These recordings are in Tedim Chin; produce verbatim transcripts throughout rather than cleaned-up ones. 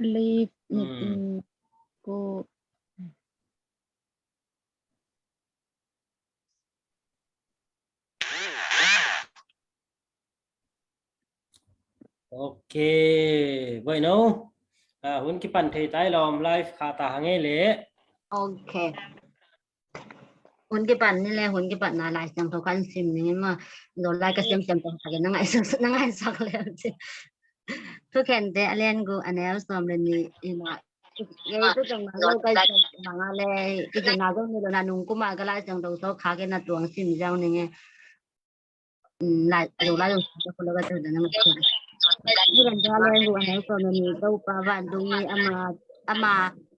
Leave meeting ko. Ok, bawi no. Ah, hun kipan thei tai lawm, live kha ta hang ei le. Ok. Hun kipan ni le, hun kipatna Lai Siangtho kan sim ning maw. Zolai ka siamsiam tawh kha ke na ngaihsak, na ngaihsak le. Thukhente a lian guk a neu sawm le nih in ah, kei tu teng na lo kai sa bang a le, kei tu na zong ni lo na nung kuma ka Lai Siangtho tawh kha ke na tuang sim ziau ning e. Lai, lo lai lo sa ko lo ka tu da na ma ko. Ni kan da le hu an ko ni Topa vantung mi ama, ama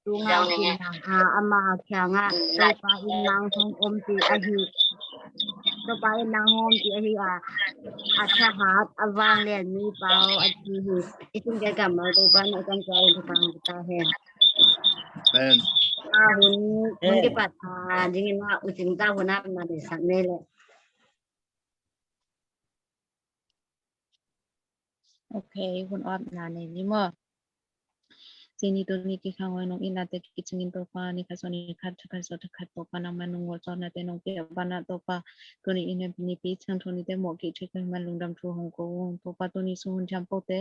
tunga kin na, ama kianga Topa in nang hong om ti ahi. Topa in nang hong om ti ahi a. A thahat a vanglian mi pau a ti hi. I tun ke ka ma Topa na kan ka in ka ta hen. Amen. A hun, hun kipat a ding in a u cing ta hun a na de sak ne le. Ok, hun op na nei ni maw. Cini tuni kikhang oi nong itnate kicingin Topa, ni khat sawm ni khat, thakhat sawm thakhat Topa nangman nong ngol sawtnate nong pia bana Topa. Tuni in nipi ciang tuni te mawh kik thei kha man lungdam thu hong ko ung. Topa tuni sung hun thiam pote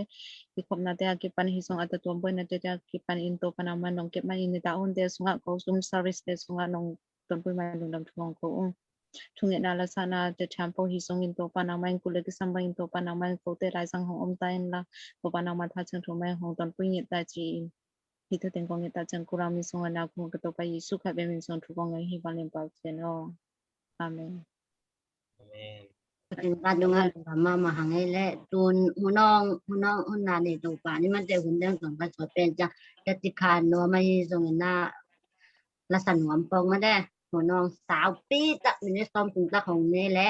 kikhopnate a kipan hi song a tatuam boinate a kipan in Topa nangman nong kep man in nita hunte sungah ko sum service te sungah nong tonpui man lungdam thu hong ko ung. Thungetna lasakna te thiam po hi songin Topa nangmah in kul le kisam bangin Topa nangmah in kote laizang hong om ta in la Topa nangmah tha ciang thu mai hong tonpui nget ta ci in. Hi thu teng kong nget ta ciang kul a mi sung a na kung ka Topa Jesu khat bia min sung thu kong ngai hi vanglian pau cian aw. Amen. Amen. Ka tun ka dunga lungdam mahmah hang ei le tun hunong, hunong hun na nei Topa ni man te hun dang song ka sua pen ciang ka ti khan nuam ahi songin na lasa nuam pong ma de. Hunong saupi tak minit sawm kum tak hong ne le.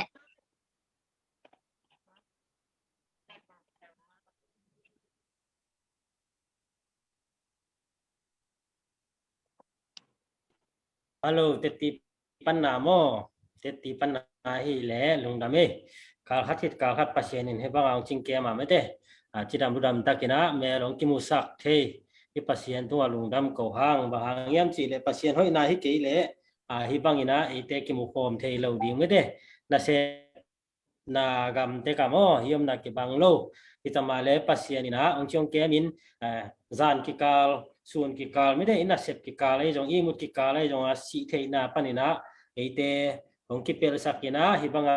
Hello, teti panna maw, teti panna hi le lungdam e. Kal khat hit kal khat Pasian in he bang a hong cing kem a mete. A, cidam ludam takin a mel hong kimusak thei hi Pasian tungah lungdam ko hang, bang hang hiam cih le Pasian hoihna hi kei le, a, hi bangin a eite kimu khawm thei lo ding mete. Na se na gamte kam aw, hi omna kibang lo. Hi tama le Pasian in a hong ciong kem in, eh, zan kikal, sun kikal, mite in a sep kikal ahi zong, ihmut kikal ahi zong a sih theihna panin a eite hong kipelsak in a hi bang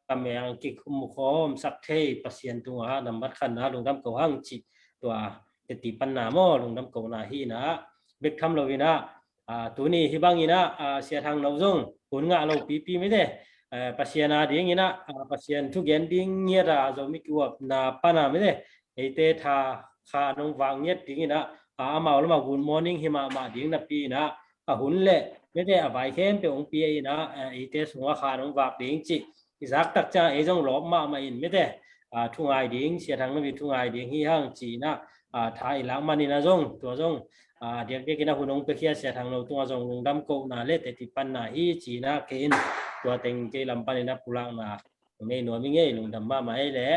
a mel kimukhawmsak thei Pasian tungah nambat khatna lungdam ko hang cih tua teti panna maw, lungdam kona hi in a bek tham lo in a, a, tuni hi bangin a, a, Sia Thang No zong hun ngah lo pipi mite, a, Pasian a dingin a, a, Pasian thugen ding ngiat a Zomi kiuapna pana mite eite tha kha nong vak ngiat dingin a, a, amau lama good morning hi mahmah ding napi in a, a hun le mite a vai khempeuh hong pia in a, a, eite sungah kha nong vak ding cih i zak tak ciang ei zong lawp mahmah in mite, a, thungai ding, Sia Thang No i thungai ding hi hang ci in a, a, tha i lak manin a zong, tua zong, a, diakdiakin a hun hong piakhia Sia Thang No tungah zong lungdam kohna le teti panna hi ci in a kei in tua teng kei lam panin a pulakna nei nuam i ngei, lungdam mahmah ei le.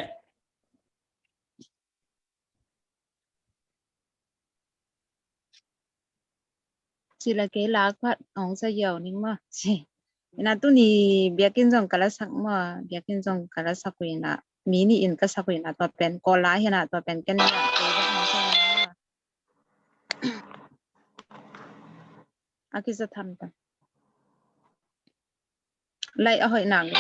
Ci la kei la khat hong sa yau ning ma. Ci. Ina tuni biakinn zong ka la sak ma, biakinn zong ka la sak uh ina. Mi nih in ka sak uh ina tua pen, ko la hi ina tua pen ken ina kei zong hong sa yau ning ma. A kisa tham ta. Lai a hoih nang.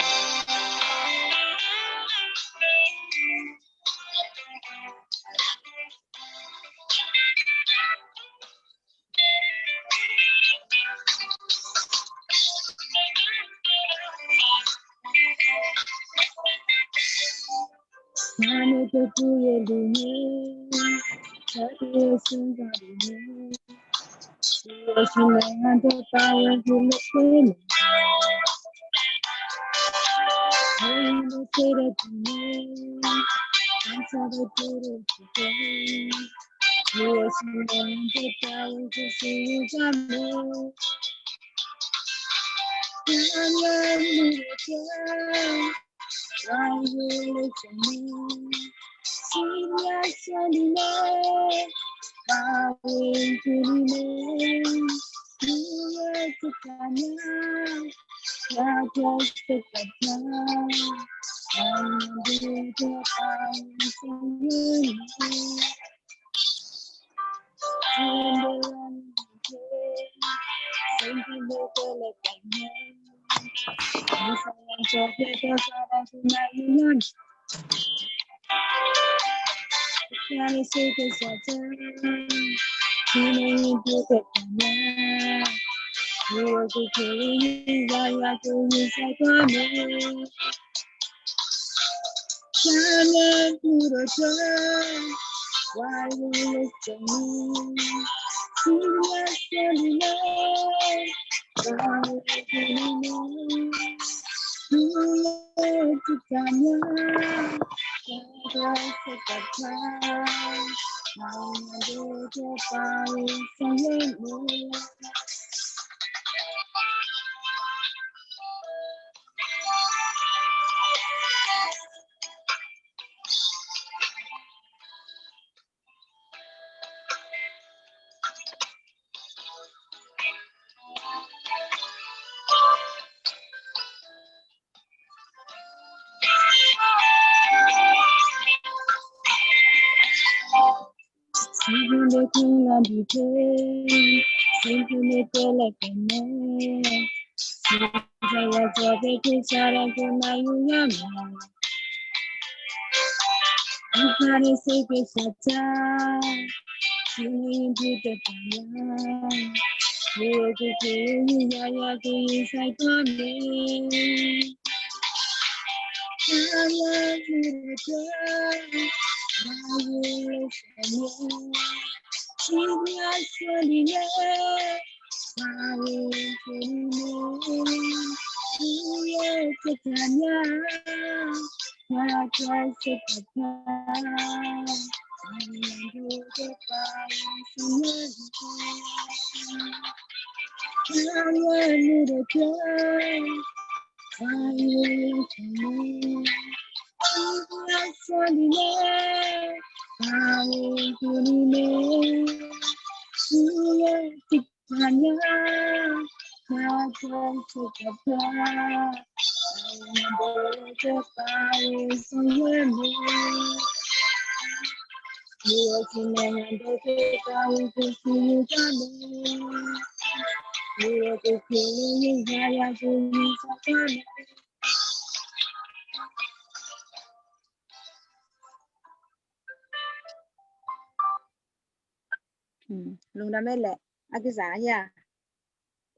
Lungdam e le, a kiza hia?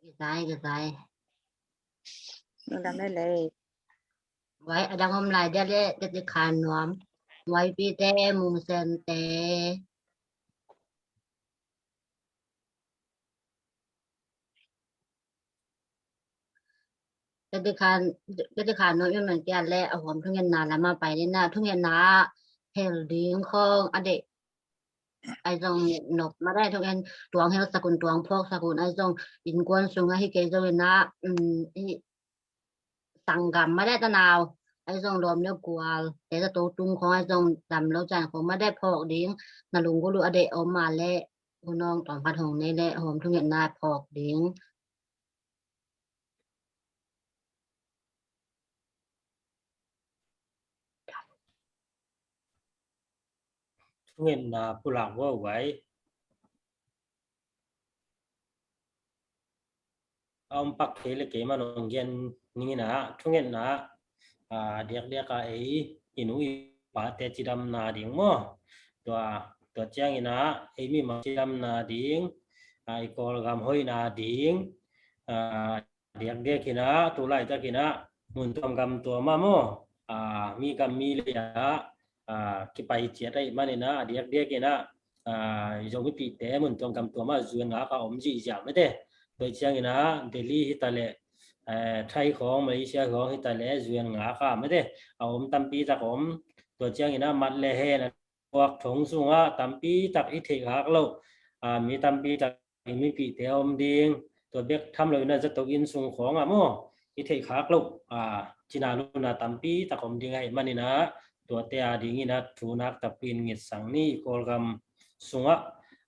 Kiza e, kiza e. Lungdam e le. Wai, a dang om lai dia le, teti khan nuam. Wai pi te, mung sen te. Teti khan, teti khan nuam i man kia le, a huam thungetna lama pai ni na, thungetna hel ding khong a deih. Ai zong nop ma dai thungen tuang hel sakun, tuang phawk sakun, ai zong innkuan sung ahi kei zong ina, um, i sanggam ma dai tanau, ai zong lawm le gual te zato tung khong ai zong dam lo can khong ma dai phawk ding, na lunggulu a deih om ma le, unong tawm khat hong nei le hawm thungetna phawk ding. Thungetna pulak vua uai. A om pak thei le keiman hong gen ning ina, thungetna a diakdiak a ei i nu i pate cidamna ding maw? Tua, tua ciang ina ei mi ma cidamna ding, a, i Kawlgam hoihna ding, a, diakdiak ina, tu laitak ina mun tuam gam tuam ah maw, a, mi gam mi lei ah, a, kipai ciat ahih man ina, a diakdiak ina, a, Zomipihte mun tuam gam tuam ah zuan ngak a om zihziah mete. Tua ciang ina Delhi hi ta le, a, Thai khawng, Malaysia khawng hi ta le zuan ngak a mete a om tampi tak om. Tua ciang ina mat le hen a tuak thong sungah tampi tak i theih khak loh, a, mi tampi tak i mipihte a om ding, tua bek tham lo ina zato inn sung khawngah maw, i theih khak loh, a, cina luna tampi tak om ding ahih man ina, tuate a ding ina thunak takpi in ngetsang ni. I Kawlgam sungah,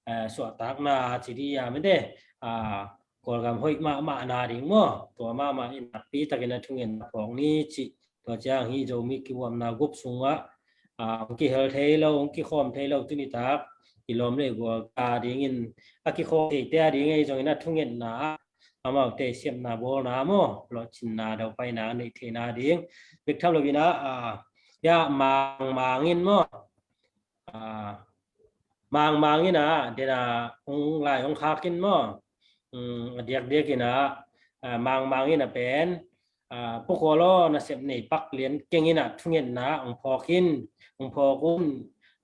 eh, suahtakna ci dih a mite, ah, Kawlgam hoih mahmah na ding maw, tua mahmah in nakpi takin a thungetna phawk ni cih. Tua ciang hih Zomi kihuamna group sungah, ah, hong kihel thei lo, hong kikhawm thei lo, tuni tak i lawm le gual a dingin a kikhawm theite a ding ahi zongin a thungetna ah amaute siamna bawlna maw, lawhcinna daupaina a neih theihna ding. Bek tham loin ah, ah, ya Mang Mang in maw, ah, Mang Mang in ah, den a hong lai hong khak in maw. Um, a diakdiak in ah, ah, Mang Mang in ah pen, ah, Pu Kawl aw, nasep nei pak lian keng in ah thungetna hong phawk in, hong phawk un,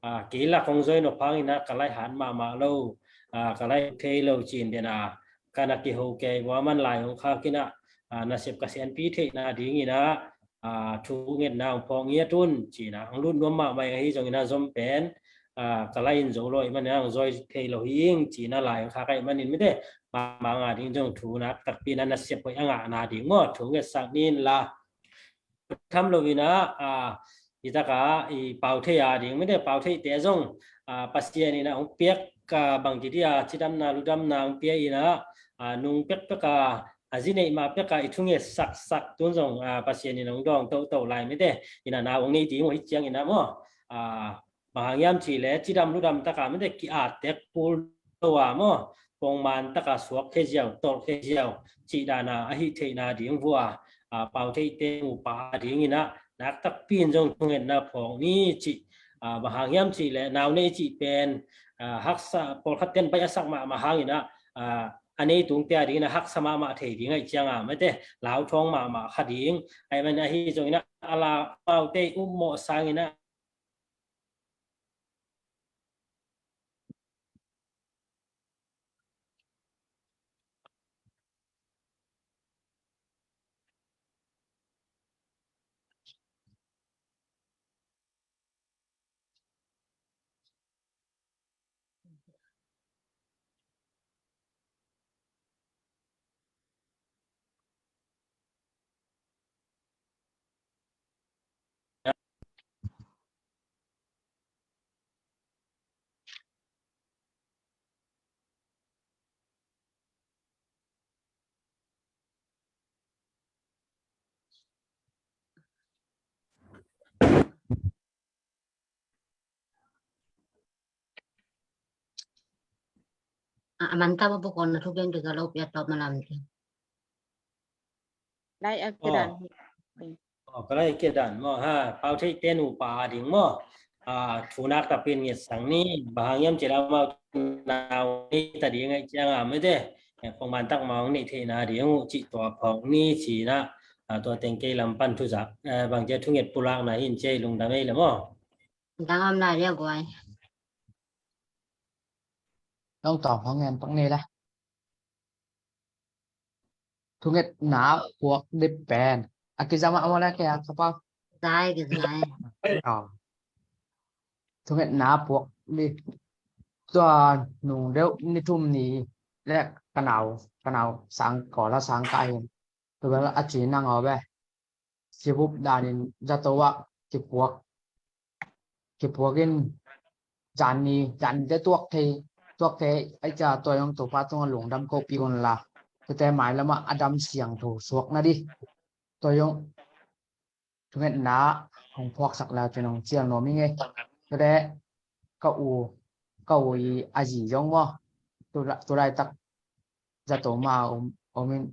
ah, kei lak hong zoi nop hang in ah ka lai hat mahmah lo, ah, ka lai thei lo ci-in den a, ka na kiho kei vua man lai hong khak in ah, ah, nasep ka sianpi theihna ding in ah, ah, thungetna hong phawk ngiat un ci-in ah, hong lut nuam mahmah ing ahi zongin ah zom pen, ah, ka lai in zo lo ahih manin ah hong zoi thei lo hi ing ci-in ah lai hong khak ahih manin mite, Mang Mang a ding zong thu nak takpi in ah nasep hoih a ngahna ding maw, thungetsak ni in la. Tham loin ah, ah, i tak a i Pau Thei a ding mite, Pau Theite zong, ah, Pasian in ah hong piak, ah, bangci dih a cidamna ludamna hong pia in ah, ah, nung pekpek a, a zi neih mah pek a i thunget saksak tun zong, ah, Pasian in ah hong dawng toto lai mite, in ah nau hong nei ding uh hi ciangin ah maw, ah, bang hang hiam cih leh cidam ludam tak a mite ki-at tek pul lo a maw, pongman tak a suak khe ziau, tolh khe ziau cih dan a, a hih theihna ding vua, ah, Pau Theite nupa a ding in ah nak takpi in zong thungetna phawk ni cih. Ah, bang hang hiam cih leh nau nei cih pen, ah, haksa, pawlkhat ten baih a sak mahmah hang in ah, ah, a nei tungte a ding in ah haksa mahmah thei ding ahih ciang a mite, lauthawng mahmah kha ding. Ahih manin ahi zongin ah a la amaute upmawh sangin ah A, a man tam a bukon na thugen kika lo pia top malam ti. Lai a kiran. Oh, ka lai kiran maw, ha, Pau Theite nupa a ding maw. Ah, thunak takpi in ngetsak ni, bang hang hiam cih leh amau nau nei ta ding ahih ciang a mite, eh, pongman tak mah hong neih theihna ding uh cih tua phawk ni ci-in ah, ah, tua teng kei lam pan thuzak, eh, bang ci a thunget pulakna hi in ci a, lungdam ei le maw. Dang om lai dia guai. Dong tawng hong ngen pak ni le. Thungetna puak dip pen a kizam a maw le kei a ka Pau? Zai, kizai. Oh. Thungetna puak dip. Tua nung deuh ni thum ni le ka nau, ka nau sang Kawl a sang ka hi. Tua bel a ci nang aw be. Sibup danin zato ah kipuak, kipuak in zanni, zannite tuak thei, tuak thei ahih ciang tua zong Topa tungah lungdam kohpih un la. Tuate mailam ah a dam siangtho suak nading tua zong thungetna hong phawksak le cin hong cial nuam ing ei. Tuate ka u, ka u i a zi zong maw, tu la-, tu laitak zato mah om, om in,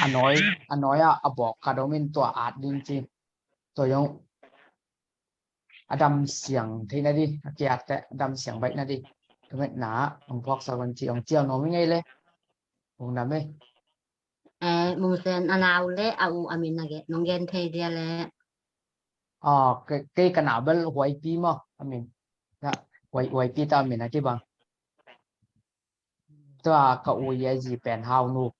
a nawi, a nawi ah a bawk khat om in tua at ding ci. Tua zong a dam siang thei nading, a kiat teh a dam siang baih nading thungetna hong phawksak un ci hong cial nuam ing ei le. Hong dam ei. Eh, Mung Sen a nau le a u a min a gen, nong gen thei dia le. Ah, kei, kei ka nau bel Huaipi maw, a min. Ya, Huai, Huaipi ta a min a kibang. Tua ka u i a zi pen Hau Nu.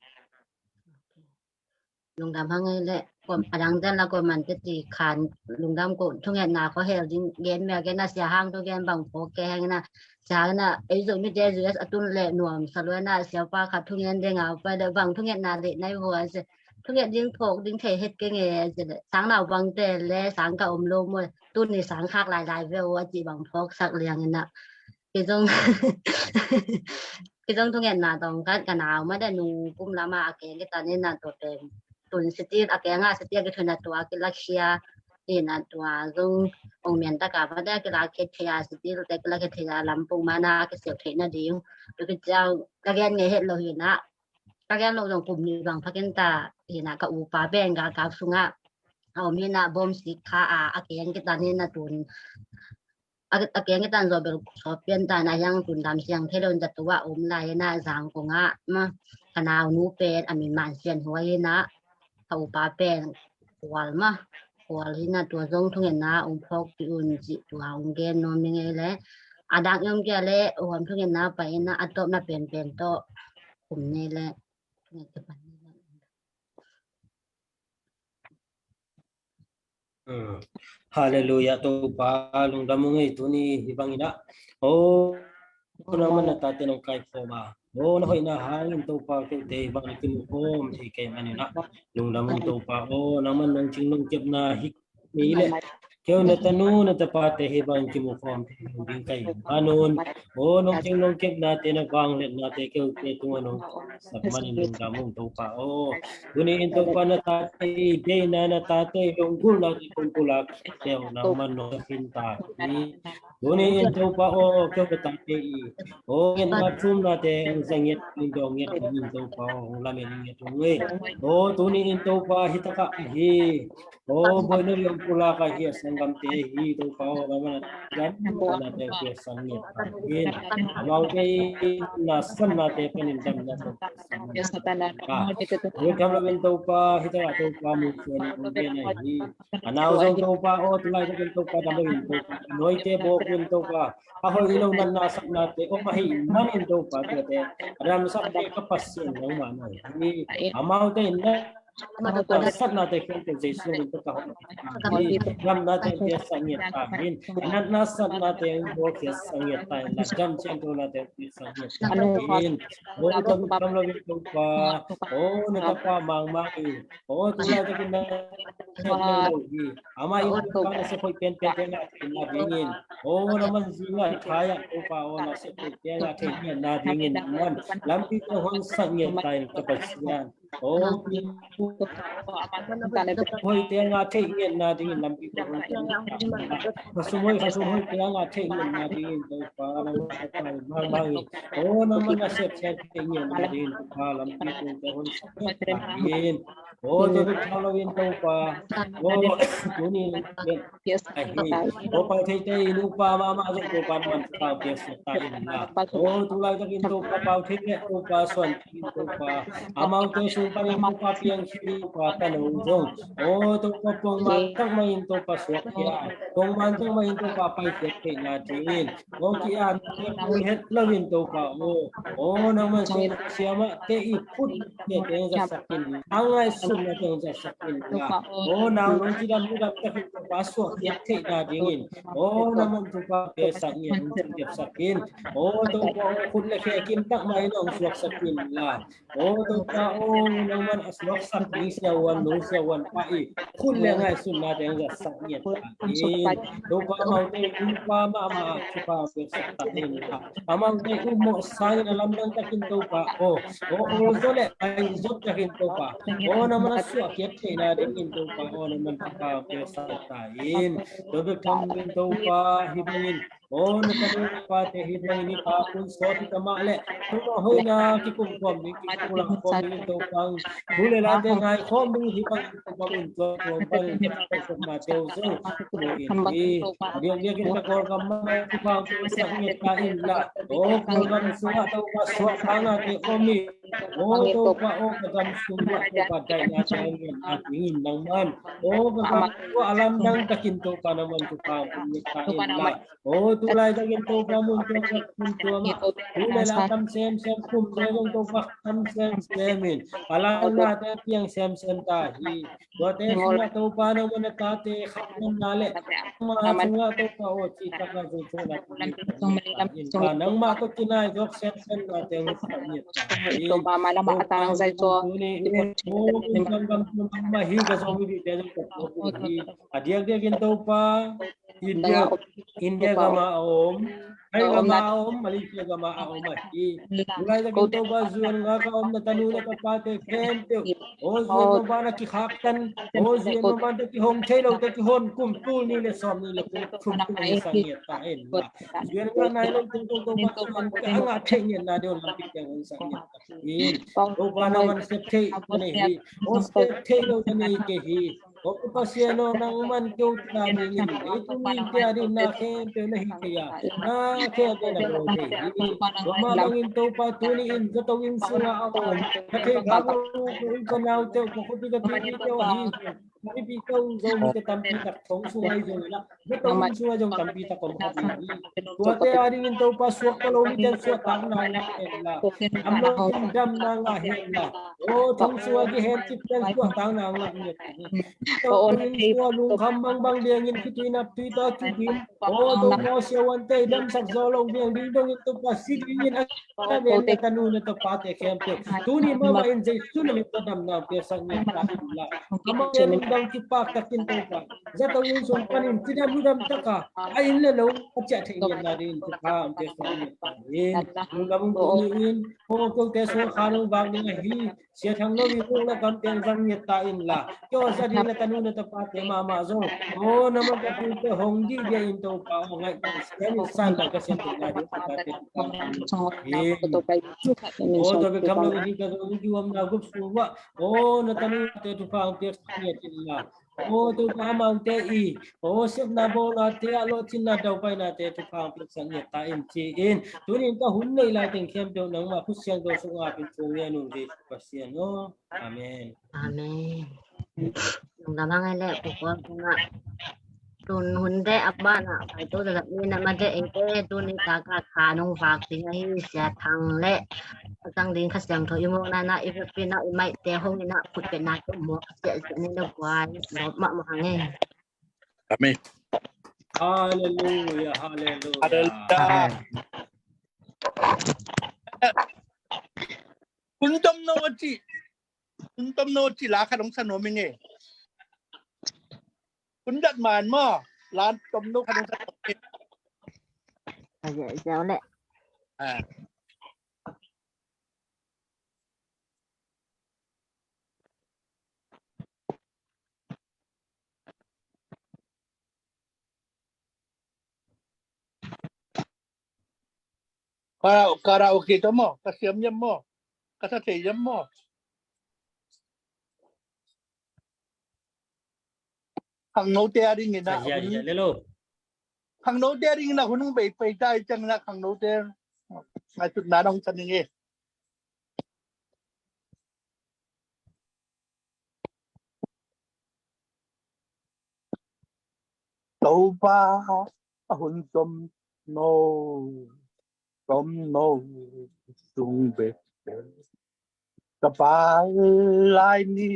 Lungdam hang ei le, kuam, a dang den la kuaman te ci khan, lungdam ko, thungetna ko hel ding gen mia gen a, Sia Hang thu gen bang phawk kei hang in a, Sia Hang in a, ei Zomite U S a tun le nuam sa lua in a, siapa khat thungen ding a, pai le bang thungetna le nai vua se, thunget ding phawk ding thei het keng e se le, sang nau bang te le, sang ka om lo maw, tuni sang khak lailai ve o a ci bang phawksak liang in a. Kizong kizong thungetna tawng khat ka nau mah de nung kum lama a keng kitan in a tua pen tun sitil a keng a sitil kithun a tua kilakhia in a tua zong ong mian taka mah de kilakhia thei a sitil te kilakhia thei a lampung mana kisiau theihna ding. Tua kiciau ka gen ngei het lo hi na ka gen lo zong kum ni bang phakin ta hi na ka upa pen ka kau sungah a om hi na bom sik kha a a keng kitan in a tun a keng kitan zawh bel sawt pian ta na hiang tun dam siang thei lo in ta tua om lai na zang kong ah ma ka nau nu pen a min man sian huai hi na ka upa pen kual ma kual hi na tua zong thungetna ong phawk pi un ci tua ong gen nuam hi ngei le a dang i om kia le huam thungetna pai na a tawpna penpen tawh kum nei le thunget kipan nei le. Halleluia, Topa lungdam ung ei tuni hi bangin ah. O nangman na tate nong kaikhawm a, o na hoihna hangin Topa keute hi bangin kimu khawm thei kei manin ah lungdam ung Topa. O nangman nong cing nong kepna hi kei le keu na tanu na tapate hi bangin kimu khawm thei ding kai manun. O nong cing nong kepnate na vangletnate keute tunga nong sak manin lungdam ung Topa. O tuni in Topa na tate i deina na tate i lunggulnate kong pulak teu nangman nong khin ta hi. Tuni in Topa o keu na tate i o ngetna thumnate ang zanget in dong nget in Topa o lamen nget ung ei. O tuni in Topa hitakah hi. O boina liang pulak a hi a sanggamte hi Topa o nangman a dan nate hi a sangnget in amaute i nasannate panin damna Ui kam lo in Topa hitakah Topa mun suan in ong gen a hi. A nau zong Topa o tulai takin Topa dam lo in Topa noite bawk un Topa a hoih lo natna saknate om ahi manin Topa tuate a damsakte ka Pasian nangmah na hi. Amaute in na natna saknate khiante Jesu min tawh ka hong hi. Gamnate khiat sangnget ta in natna saknate hong bawl khiat sangnget ta in la dam cian tonate khiat sangnget ta in. Bo Topa kam lo in Topa o na tapa mangmang in o tulai takin na ama in Topa na se khoi penpen te na dingin o na man zinga thaya Topa o na se khoi te na thei na dingin man lampi te hong sangnget ta in ka Pasian. O hoih te nga thei ngen na dingin lampi ko hon khasum hoih khasum hoih te nga thei ngen na dingin Topa nang ma ka tai ma ma o nang ma na sep sep thei ngen na dingin Topa lampi ko te hon sep na dingin o to to thang lo in Topa o tuni Yes. Ahi. Topa thei te i nupa mama zong Topa na man Topa piak sa ta in la. O tulai takin Topa pau thei le Topa suan takin Topa amau te sung panin Topa piang si Topa ta no zong. O Topa pong ma tak ma in Topa suak kia. Pong ma tak ma in Topa pai thei na dingin. O ki an te pui het lo in Topa o. O nang man si siama te i put ne te za sakin. Angai sum na te za sakin la. O nau nong ci dam dam takin Topa suak thei na dingin. O na man Topa pe sak ngiat hong cing kep sak in. O Topa o khut le khe kim tak mai nong suak sak in la. O Topa o nang man a suak sak ding siavuan nong siavuan pa i khut le ngai sun na deng za sak ngiat ta in. Topa mau te Topa ma ma Topa pe sak ta in la. Amau te um mo sangin a lamdang takin Topa o. O o zo le ai zot takin Topa. O na man a suak kiat thei na dingin Topa o na man Topa pe sak ta in. Topa kam in Topa hi bangin. O na tanu na pate hi bangin hi pa kun sawt hi ta mah le. Tuma hoina kikum khawm ding kikum lang khawm ding Topa. Thu le late ngai khawm ding hi bangin Topa in tua khawm bangin Topa na teu zong. Diak diak in ka Kawlgam mah Topa Topa sak ngiat ta in la. O Kawlgam sungah Topa suak hangah te om hi. O Topa o ka gam sungah Topa daihna te om hi na dingin nang man. O ka gam sungah a lamdang takin Topa nang man Topa om hi ta in la. O tulai takin Topa mun tua mun tua mah. Tulai la tam sem sem kum tua zong Topa tam sem sem in. A lamdang te piang sem sem ta hi. Tuate sungah Topa nang man a tate khat man na le. Ma sungah Topa o ci tak na zong sungah in ka nangmah tawh kinai zawk sem sem na te hong sak ngiat ta in. Topa ma lamah a tang zai zaw. Tuni in o min gam gam tun nangmah hi ka zong hi te zong ka tua hi. A diak diak in Topa. India, India gam ah a om, Thai gam ah a om, Malaysia gam ah a om ahi. Tulaitak in Topa, zuan nga ka om na tanu na tapate khempeuh, aw zuan maban a kikhaktan, aw zuan maban tawh kihong thei lote kihon kum tul nih le sawmnih le kum thum tung hi sang ngiat ta in la. Zuan nga nai lo tung Topa, zuan ka nga thei ngiat na deuh lampi teng hong sang ngiat ta in. Topa, nangman sep thei ka nei hi. Aw sep thei lo ka nei kei hi. Aw Pasian aw, nangman keu ta dingin leitung mite a ding na khempeuh na hih thei a, na khempeuh na bawl thei hi. Tua mah bangin Topa, tuni in zato inn sungah a om, ka theih ka mu, ka u ka naute uh, ka khuapi ka tuipite uh ahi, ka pipi ka u Zomite tampi tak thong sungah ahi zongin ah, zato inn sungah zong tampi tak om kha ding hi. Tuate a dingin Topa, suakta lo mite in suahtakna ngah hen la, a mawk in damna ngah hen la, aw thong sungah kihencip ten suahtakna ngah hen la. Zato inn sungah lungkham bangbang liangin khitui naptui tawh kipin, aw Topa, siavuante i damsak zo lo liang ding dongin Topa, si dingin a men na tanu na tapate khempeuh tuni mahmah in Jesu na min tawh damna piaksak ngiat ta in la. Amau lungdam kipak takin Topa, zato inn sung panin cidam ludam taka a inn le lo a ciah theih ngiatna dingin thupha hong piaksak ngiat ta in. Lungdam hong ko ni in, aw kote sungah khan hong vak ding ahi, Sia Thang Lo i kung le kam teng zang ngiat ta in la. Kei aw za ding le tanu na tapate mahmah zong, aw na makaw pute hong dih dia in Topa, aw ngaih ta in, san ta ka sian theihna ding Topa te. Aw tua bek tham lo in hih ka zong i kiuamna gup sung uah, aw na tanute thupha hong piaksak ngiat in la. Aw Topa, amaute i, aw sepna bawlnate ah lawhcinna daupainate thupha hong piaksak ngiat ta in ci-in, tuni in ka hun neih lai teng khempeuh nangmah khut siangtho sungah ap in thum ngiat ung Jesu Pasian aw. Amen. Amen. Lungdam hang e le, Pu Kuang kungah. Tun hun deh a banah, pai to zadak ni na ma deh eite, tuni taka kha nong vak ding ahi, Sia Thang le a tang ding Kha Siangtho i mawkna na i vekpi na i maite hong ina khut petna to mawk ciah ciah ni na guai, lawp mahmah hang e. Amen. Hallelujah, hallelujah. Hallelujah. Amen. Hun tom no a ci. Hun tom no a ci la khat hong sa nuam ing e. Hun dat man maw. La tom no khat hong sa nuam ing e. Ayo, jauh le. Ah. Kara-, karaoke tawh maw, ka siam hiam maw, ka sa thei hiam maw? Khangnote a dingin ah, ah, ya, hun, ya, le lo. Khangnote a dingin ah hun hong bei pei ta i ciangin ah khangnote ngaihsutna na hong sa ning e. Topa a hun tom no, tom no sung bek bek. Ka pa lai ni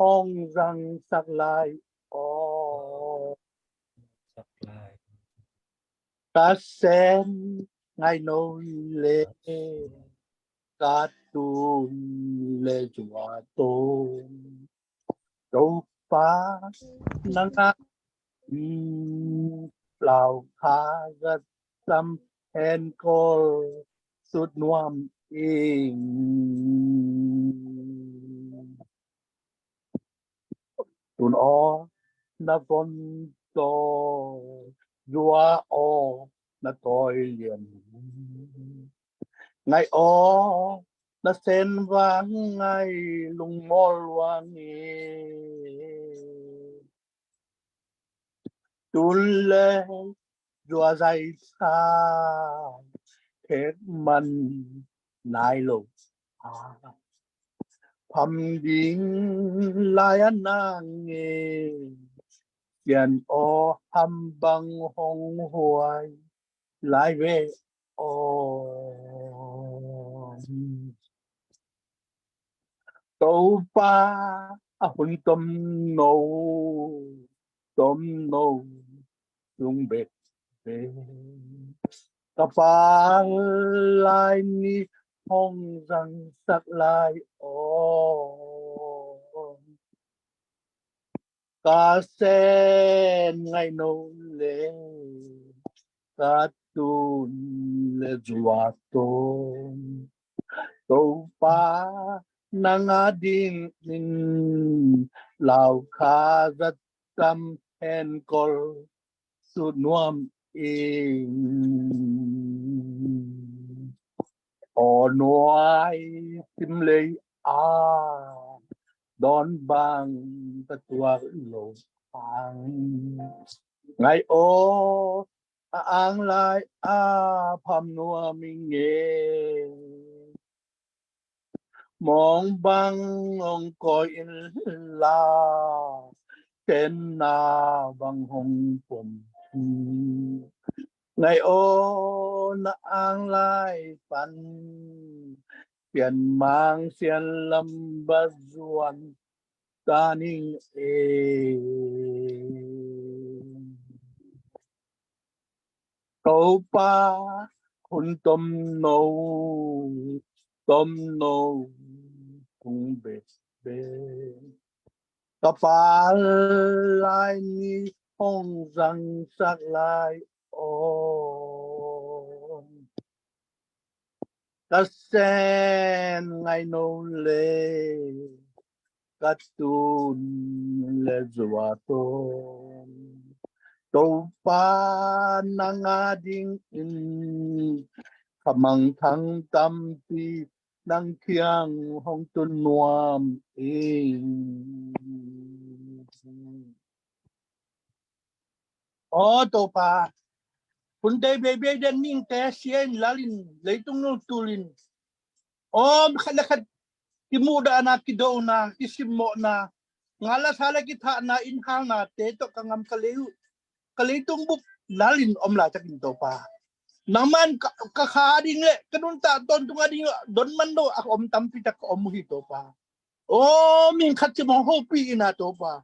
hong zangsak lai aw. Ka sen ngai no le, ka tun le zua to. Topa nang a, mm, lau kha ga sam en kol sut nuam ing. Tun aw na von to, zua aw na tawi lian. Ngai aw na sen vang ngai lungmawl vang e. Tun le zua zai sa thek man nai lo a, pham ding lai a nang e. Sian aw ham bang hong huai lai ve aw. Topa a hun tom no, tom no sung bek bek. Ka pa lai ni hong zangsak lai aw. Ka sen ngai no le, ka tun le zuak tawn. Topa nang a dingin lau kha zat tam hen kol su nuam ing. Aw nuai sim lei a dawn bang ka tuak lo ang. Ngai aw a ang lai a pham nuam ing e. Mawng bang hong kawi in la tenna bang hong pom hi. Ngai aw na ang lai pan pian mang sian lam ba zuan ta ning e. Topa hun tomno tomno kong bek bek. Ka pal lai ni hong zangsak lai aw. Ka sen ngai no le ka tun le zuak tawn. Topa nang a dingin ka mangthang tampi nang kiang hong tun nuam ing. Aw Topa, hun dei beibei den ningte sia in lal in leitung nung tul in om khat le khat kimuhdahna, kidona, kisimmawhna, ngal a sa le kithahna, innhalnate tawh ka ngam ka lei uh ka leitung bup lal in om laitakin Topa, nangman ka, ka kha a ding le ka nuntak tawntung a ding uh don man lo a om tampi tak ka om uh hi Topa. Aw mihing khat cimawng hopih ina Topa,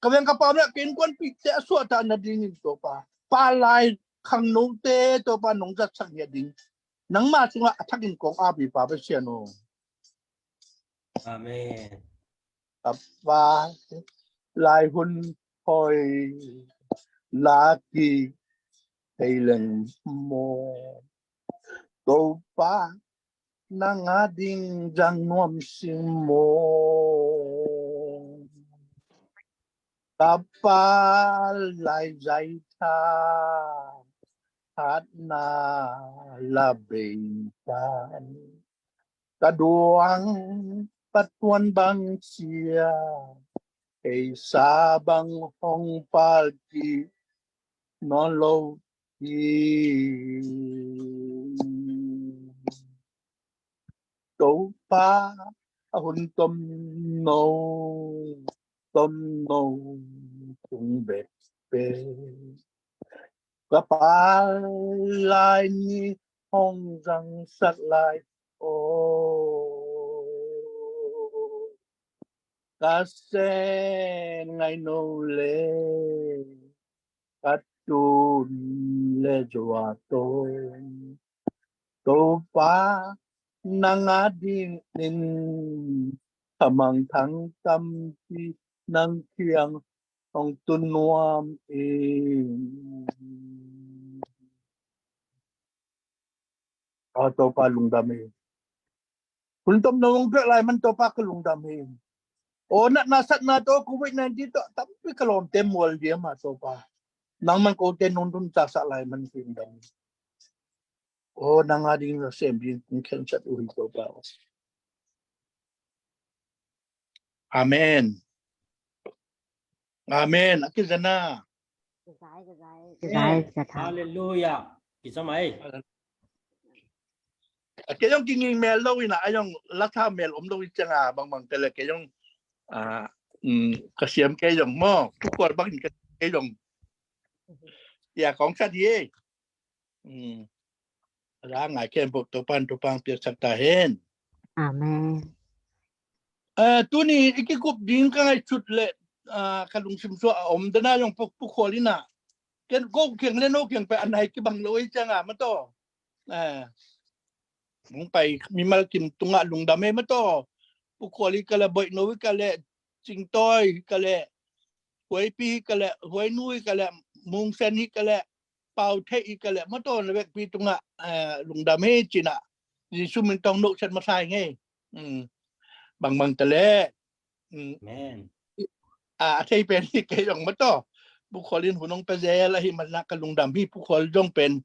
ka veng ka pau le ka innkuanpihte a suahtak nadingin Topa, palai khangnote Topa nong zatsak hi a ding. Nangma sungah a thakin kong api pa Pasian aw. Amen. Ka pa lai hun hoi laki thei leng maw. Topa nang a ding zang nuam sing maw. Ka pa lai zai tha hatna la bei tan. Ka duang patuan bang sia ei sa bang hong pal ki nawn lo hi. Topa a hun tomno tomno kong bek bek. Ka pal lai ni hong zangsak lai aw. Ka sen ngai no le ka tun le zuak tawn. Topa nang a dingin ka mangthang tampi nang kiang hong tun nuam ing. Aw Topa lungdam hi. Hun tomno hong piak lai man Topa ka lungdam hi. Aw natna satna tawh Covid nineteen tawh tampi ka lawmte mual diam a Topa, nangman kote nong tun caksak lai man ka lungdam hi. Aw nang a ding nasem ding kong khensat uh hi Topa. Amen. Amen. A kizana. Kizai, kizai, kizai, kizai. Hallelujah. Kizamai. A kei zong kinging mel lo ina a zong latha mel om lo i cianga bangbang tele kei zong a ka siam kei zong maw kukual bangin kei zong. Ya kong sa di e. A la ngai khempeuh Topan thupha piaksak ta hen. Amen. Tuni i kikup ding ka ngaihsut le ka lungsim suah a om dana zong pukhual ina ken ko kiang le no kiang pe a nai kibang lo i cianga mataw. Mung pai mimal kim tungah lungdam e mataw. Pukhual i ka le boihno i ka le cingtawi i ka le huaipi i ka le huainu i ka le mungsen i ka le pau thei i ka leh mataw na vekpi tungah lungdam hi cinah Jesu min tawng noh set masa hi ngei. Bangbang ta leh a thei pen hi kei zong mataw. Pu Khual in hun hong pia zel ahi manah ka lungdam hi. Pu Khual zong pen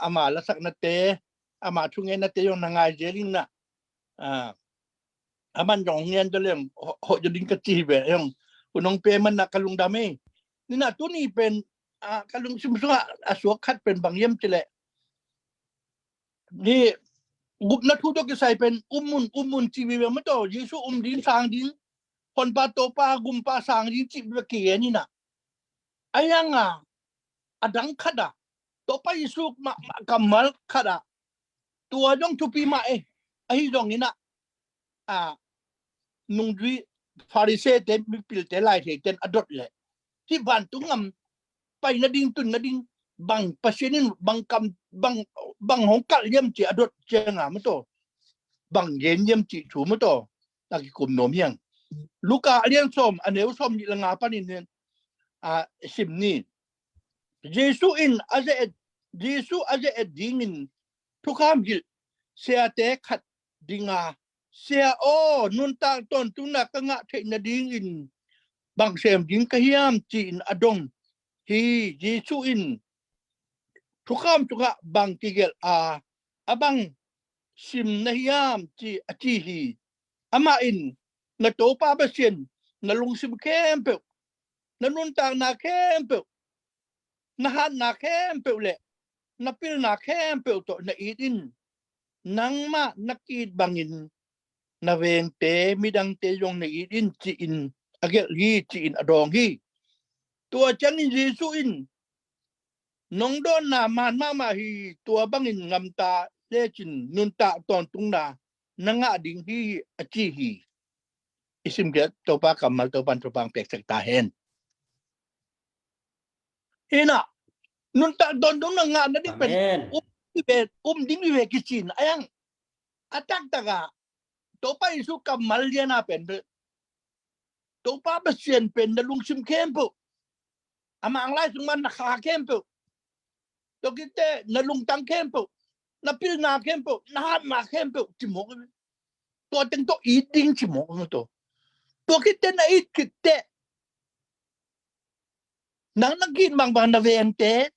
ama lasaknate, ama thungetnate zong na ngai zel innah a man zong ngen zaw leng hoh zaw ding ka ci hi ve. Zong hun hong pia manah ka lungdam hi. Ninah tuni pen ka lungsim sungah a suak khat pen bang hiam cileh ni gupna thu tawh kisai pen um un um un ci vive mataw. Jesu um ding sang ding, Honpa Topa Gumpa sang ding ci vive kigen innah a hianga a dang khatah Topa Jesu mahmah kammal khatah tua zong thupi mah e. Ahi zong innah a nungzui Pharisee-te mipilte laitheite in a dot leh hih vantung gam pai nading tun nading bang Pasian in bang kam bang bang hong kalh hiam ci a dot cianga mataw bang gen hiam cih thu mataw a kikum nuam hiang. Luka a lian sawm a neu sawm nih le nga panin a sim ni. Jesu in a ze-et Jesu a ze-et dingin thukham hilh siate khat dinga, Sia aw, nuntak tawntungna ka ngah theih nadingin bang sem ding ka hiam ci-in a dong hi. Jesu in thukham sungah bang kigelh a a bang sim na hiam ci a ci hi. Amah in na Topa Pasian na lungsim khempeuh, na nuntakna khempeuh, na hatna khempeuh le na pilna khempeuh tawh na it in. Nangmah na ki-it bangin na vengte midangte zong na it in ci-in a gelh hi ci-in a dawng hi. Tua ciangin Jesu in nong dawnna man mahmah hi. Tua bangin gamta lecin nuntak tawntungna na ngah ding hi a ci hi. I simkhiat Topa kammal Topan Topa peksak ta hen. Hinah nuntak dondon na ngah nading pen um ding vive kicin a hiang. A taktakah Topa Jesu kammal liana pen Topa Pasian pen na lungsim khempeuh, a manglai sung man na kha khempeuh, tua kitte na lungtang khempeuh, na pilna khempeuh, na hatna khempeuh ci mawk. Tua teng tawh it ding ci mawk. Tua kitte na it kitte nang na ki-it bangbang na vengte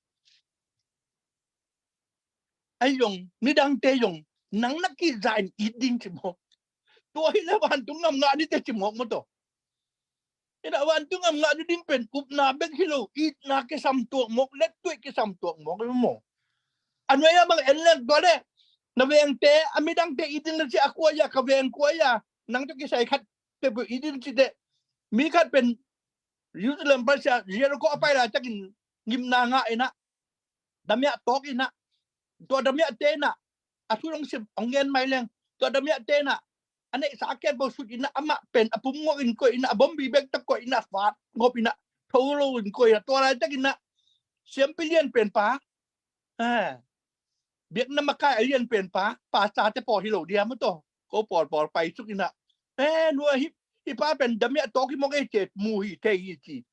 ahi zong midangte zong nang na ki-it zah in it ding ci mawk. Tua hileh vantung gam ngah nite ci mawk mataw. Hinah vantung gam ngah ni ding pen upna bek hi lo, itna kisam tuak mawk, lettuih kisam tuak mawk hi maw. A nuai a bang en leng tua le na vengte a midangte it ding na ci a kua ia ka veng kua ia nang tawh kisai khat peuhpeuh it ding ci teh. Mi khat pen Jerusalem pasia Jericho a pai laitakin ngimna ngah inah damiah tawk inah tua damiahte inah a thu dong sim hong ngen mai leng tua damiahte inah a neihsa a ken bo sut inah amah pen a pum ngok in koih inah a bombi bek ta koih inah a fat ngop inah tho lo in koih inah tua laitak inah siampi lian pen pa biakna makai a lian pen pa pa sa te pawl hi lo dia mataw ko pawlpawl pai suk inah e nua hi hi pa pen damiah tawk hi mawk e ce mu hi thei hi ci.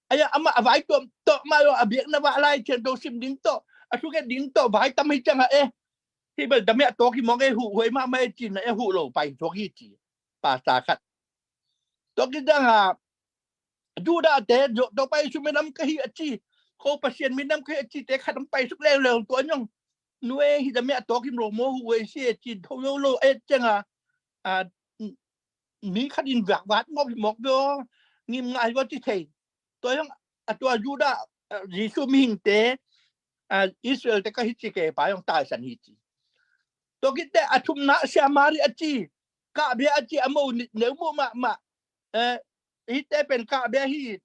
Aya amah a vai tuam tawh mah lo a biakna vah lai cian to sim ding tawh a thuket ding tawh vai tam hi ciangah e hi bel damiah tawk hi mawk e huh huai mahmah e cinah e huh lo pai tuak hi ci. Pasta khat tua kidangah Judah te Topa Jesu minam ka hi a ci ko Pasian minam ka hi a ci te khat hong pai suk leuleu tua nyong nue hi damiah tawk hi lo maw huh huai si e ci tho lo lo e ciangah mi khat in vakvat ngawp hi mawk ve aw ngim ngah hi va ci thei. Tua hiang a tua Judah Jesu mihingte Israel te ka hi ci kei pa hiang taisan hi ci. Tua kitte a thumna Samari a ci kahbia a ci a mo neumu mahmah hite pen kahbia hi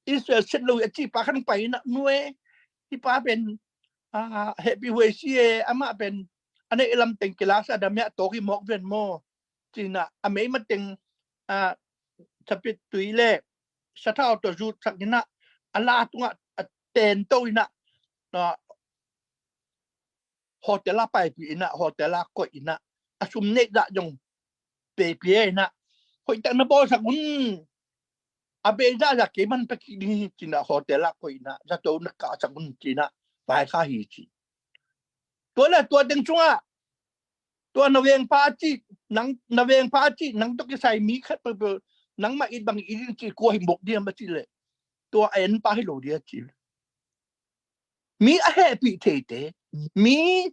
Israel set lo a ci pa khan pai inah nue hi pa pen hehpih huai si e amah pen a neih lam teng kilasa damiah tawk hi mawk ven maw cinah a mei mateng sapit tui le sathau tawh zutsak inah a la tungah a tento inah hotel ah paipih inah hotel ah koih inah a sum neih dah zong peipia inah hoihtak na bawlsak un. a bei zahzah kei man pia kik ding hi ci-in ah hotel ah koih in ah zato na kahsak un ci-in ah vaikhak hi ci. Tua le tua teng sungah tua na vengpa a cih, nang na vengpa a cih nang tawh kisai mi khat peuhpeuh nangmah it bang it in cih kua hi mawk diam a cih leh tua a enpa hi lo dia ci. Mi a hehpih theite, mi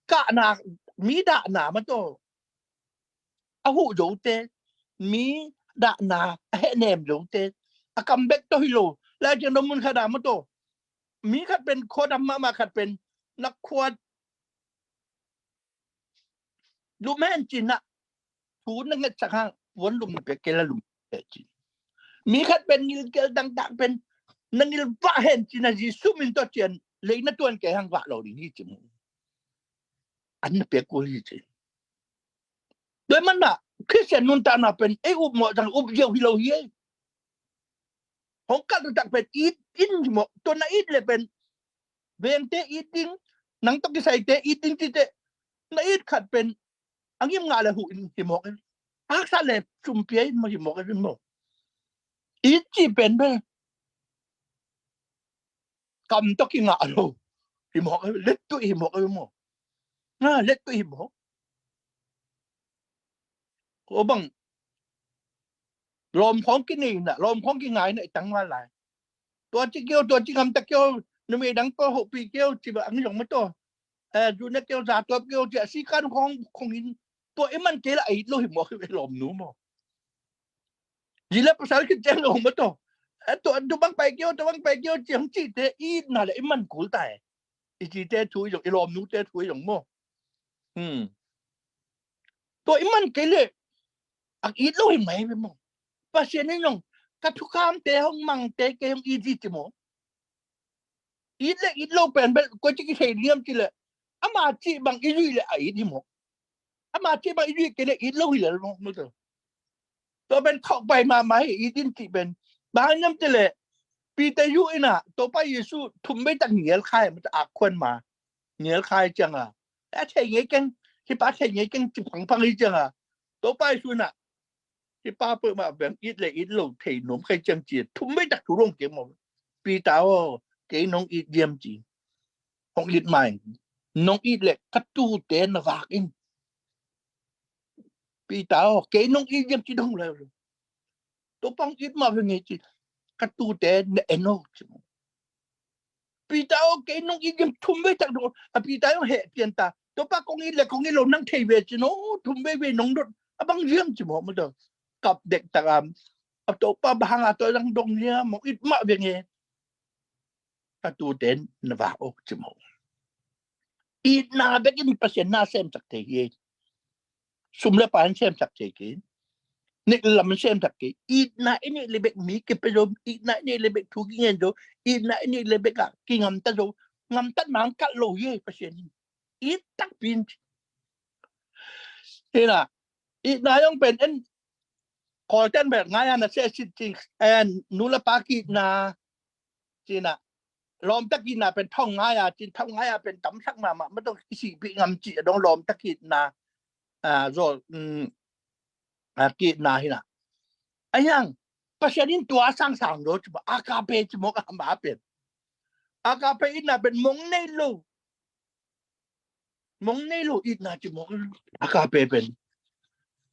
kahna, mi dahna mah tawh a huh zote, mi dahna a hehnem zote a kam bek tawh hi lo. Lai Siangtho mun khat ah mah tawh mi khat pen khuadam mahmah khat pen na khuat lum hen ci-in ah thu na ngetsak hang puan lum na pek kei la lum hen ci. Mi khat pen ngilkel dangdang pen na ngil vah hen ci-in ah Jesu min tawh cian lei na tuan kei hang vah lo ding hi ci mu. An na pek kul hi ci. Tua ahih manin ah Khristian nuntakna pen ei upmawh zang upziau hi lo hi ei. Hong kal taktak pen it in hi mawk, tua na it le pen vengte it ding, nang tawh kisaite it ding cite na it khat pen a ngim ngah le huh in hi mawk in, haksa le sumpia in maw hi mawk in maw. It cih pen pen kam tawh kingah lo hi mawk, lettuih hi mawk maw. Na lettuih hi mawk. Ko bang lawm khawng kinei na, lawm khawng kingai na i tang val lai. Tua ci keu, tua ci ngam ta keu, numei dang ko hopi keu ci ba ang zong ma to. Eh, zu na keu za tua keu ci a si kan khawng khawng in. Tua i man kei la a it lo hi mawk hi ve lawm nu maw. Zi le pasal khit ciang lo ma to. Eh, tua tu bang pai keu, tua bang pai keu ci ang ci te i it na le i man kul ta e. I ci te thu i zong, i lawm nu te thu i zong maw. Hmm. Tua i man kei le a it lo hi mai ve maw. Pasian in zong ka thukamte hong mangte kei hong it hi ci maw. It le it lo pen bel koi ci kisei liam ci le ama ci bang i zui le a it hi maw. Ama ci bang i zui kei le it lo hi le maw. Tua pen khawk pai mahmah hi it in ci pen. Bang niam ci le Peter yu in ah Topa Jesu thum vei tak ngial khai mah a khuan ma ngial khai ciang a. A thei ngei keng, hi pa thei ngei keng ci phangphang hi ciang a. Topa Jesu in ah hi pa peuhmah beng it le it lo thei nuam khai ciang ci thum vei tak thu rong keng maw. Peter aw, kei nong it diam ci. Hong it mai. Nong it le ka tute na vak in. Peter aw, kei nong it diam ci dong le. Topa hong it mah ve ngei ci. Ka tute na en aw ci. Peter aw, kei nong it diam thum vei tak dong. A Peter aw heh pian ta. Topa kong it le kong it lo nang thei ve ci no. Thum vei vei nong dot. A bang diam ci maw ma to. Kap dek tak am. A Topa bang hang a to dang dong diam mong it mah ve ngei. Ka tute na vak aw ci maw. Itna bek in Pasian na semsak thei hi. Sum le pai in semsak thei kei. Nek lam in semsak kei. Itna i neih le bek mi kipia zo, itna i neih le bek thu kingen zo, itna i neih le bek ah kingamta zo. Ngamtatna hong kalh lo hi Pasian in. It takpi in. Itna, itna zong pen en Kawlten bel ngai a na seh sit cing en nu le pa ki itna. Cina lawmta ki itna pen thong ngai a cin, thong ngai a pen tamsak mahmah ma dong kisihpih ngam cih a dong lawmta ki itna. A zawl a ki itna hi na. A hiang Pasian in tua sangsang lo ci maw, agape ci maw ka ma pen. Agape itna pen mong nei lo. Mong nei lo itna ci maw agape pen.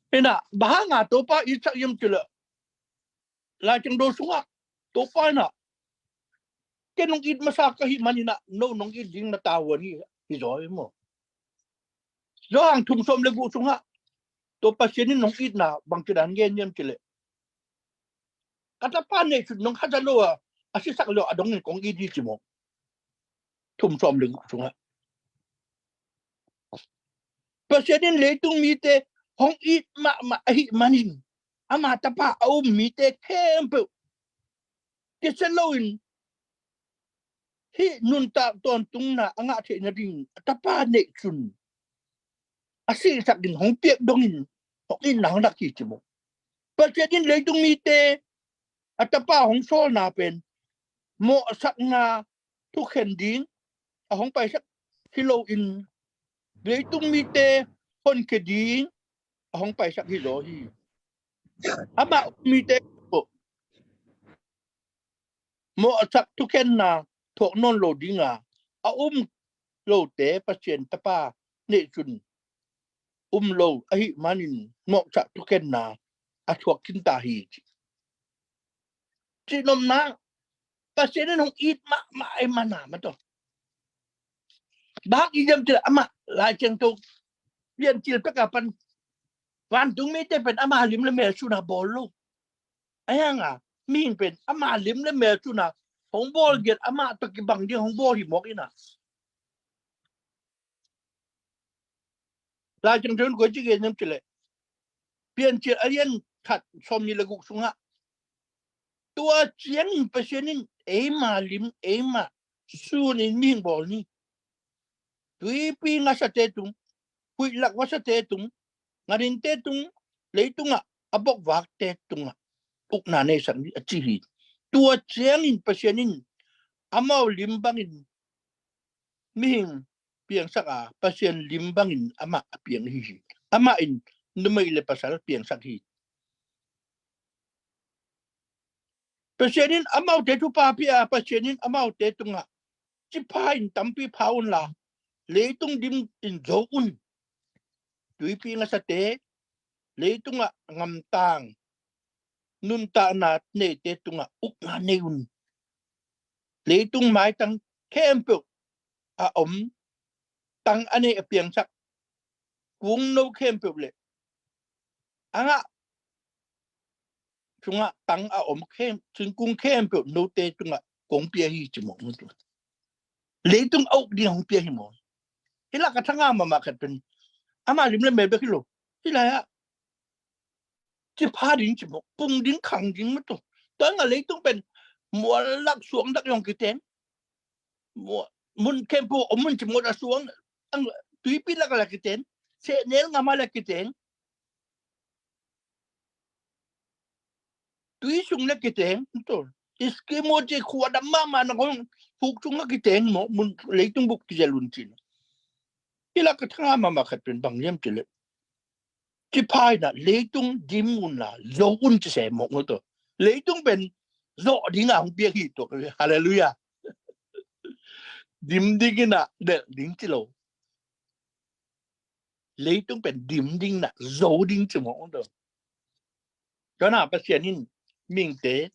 Hi na, bang hanga Topa itsak hiam ci le Lai Siangtho sungah Topa in ah kei nong it masa ka hih manin ah no nong it ding na tavuan hi, hi zaw hi maw. Johan thum sawm le guk sungah Topa Pasian in nong itna bangci dan gen hiam ci le ka tapa neih sut nong khaza lo a, a sisak lo a dongin kong it hi ci maw. Thum sawm le guk sungah Pasian in leitung mite hong it mahmah ahih manin ama tapa a um mite khempeuh kisia loin hih nuntak tawntungna a ngah theih nading a tapa neih sun a sihsak ding hong piak dongin hong itna hong lak hi ci maw. Pasian in leitung mite a tapa hong sawlna pen mawhsakna thukhen ding a hong paisak hi loin leitung mite honkhia ding a hong paisak hi zaw hi. Amah um mite Mawhsak thukhenna thuak nawn lo dinga a um lote Pasian Tapa neihsun um lo ahih manin mawhsak thukhenna a thuak khinta hi ci. Cihnopna, Pasian in hong it mahmah ei mana mah tawh. Bang i diam cih leh amah Lai Siangtho Piancil peka pan vantung mite pen ama lim le mel suna bawl lo. Ahi hanga mihing pen ama lim le mel suna hong bawl giat amah tawh kibang ding hong bawl hi mawk ina. Lai Siangtho in koi ci gen hiam cih leh Piancil a lian khat sawmnih le guk sungah tua ciangin Pasian in eima lim eima sunin mihing bawl ni. Tuipi ngasate tung, huihlak vasate tung, ngadinte tung, leitungah a bokvakte tungah ukna neisak ni a ci hi. Tua ciangin Pasian in amau lim bangin mihing piangsak a, Pasian lim bangin amah a piang hi hi. Amah in numei le pasal piangsak hi. Pasian in amaute thupha pia a, Pasian in amaute tungah cipha in tampi pha unla leitung dim in zo un. Tuipi ngasate, leitungah ngamtang nuntakna neite tungah ukna nei un. Leitung maitang khempeuh a om tang a nei a piangsak kungno khempeuh le a ngah sungah tang a om khem, thingkung khempeuh note tungah kong pia hi ci mawk. Leitung a uk ding a hong pia hi maw? Hi lak a thanga mahmah khat pen ama lim le mel bek hi lo. Hi lai ah cipha ding ci mawk, pung ding khang ding mah tawh. Tua nga leitung pen mual lak suang dak yong kiteng. Mun khempeuh om mun ci mawk a suang, tuipi lak a lak kiteng, sehnel ngam a lak kiteng, tui sung lak kiteng. Eskimo ci khua dam mahmah na kong huk sung lak kiteng maw, mun leitung bup kizel un cin. Hi lak a thanga mahmah khat pen bang hiam ci leh cipha in ah leitung dim unla zo un ci se mawk maw tawh. Leitung pen zawh ding a hong piak hi tuak. Halleluiah. Dim ding in ah delh ding ci lo. Leitung pen dim ding in ah zo ding ci mawk maw tawh. Tua na Pasian in mihingte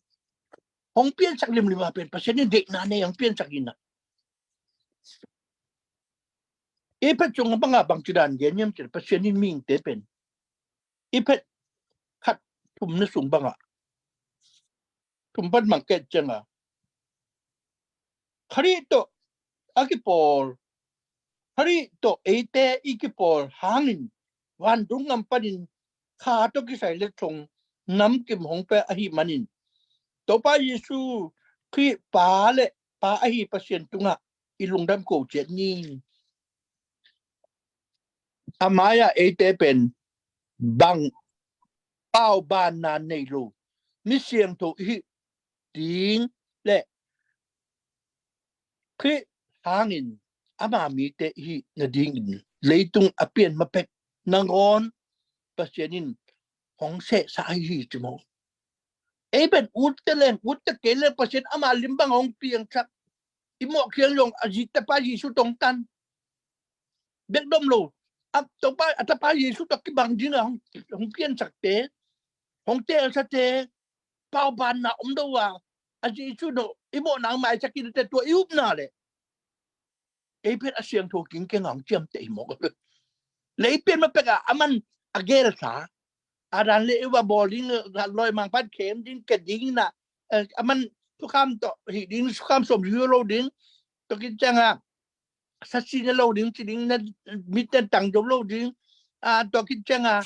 hong piansak limlim a pen Pasian in deihna nei hong piansak in ah Efesa sung bangah bangci dan gen hiam cih leh Pasian in mihingte pen Efesa khat thumna sung bangah thum pan mang ket cianga Khrih tawh a kipawl, Khrih tawh eite i kipawl hangin vantung gam panin kha tawh kisai le thong namkim hong pia ahih manin Topa Jesu Khrih Pa le Pa ahi Pasian tungah i lungdam ko ciat ni. A mai-ah eite pen bang paubaanna nei lo mi siangtho i hih ding le Khrih hangin ama mite i hih nadingin leitung a pian mapek nangawn Pasian in hong sehsa ahi hi ci maw? Ei pen utte leng utte kei leng Pasian ama lim bang hong piangsak i mawh khiang zong a zi tapa Jesu tawh hong tan bek dom lo. A tapa, a tapa Jesu tawh kibang ding a hong, hong piansakte, hong teelsate, paubaanna om do a, a Jesu no i mawhna hong maisak kinte tua i upna le ei pen a siangtho kingkeng a hong ciamteh hi mawk. Lei pian mapek a aman a gelsa Adam le Eva bawl ding, lawi mangpan khem ding, ke ding na, aman thukham tawh hih ding, thukham sawm hi lo ding, tua kicianga sasi ne lo ding ci ding, na mit ne tang zo lo ding, tua kicianga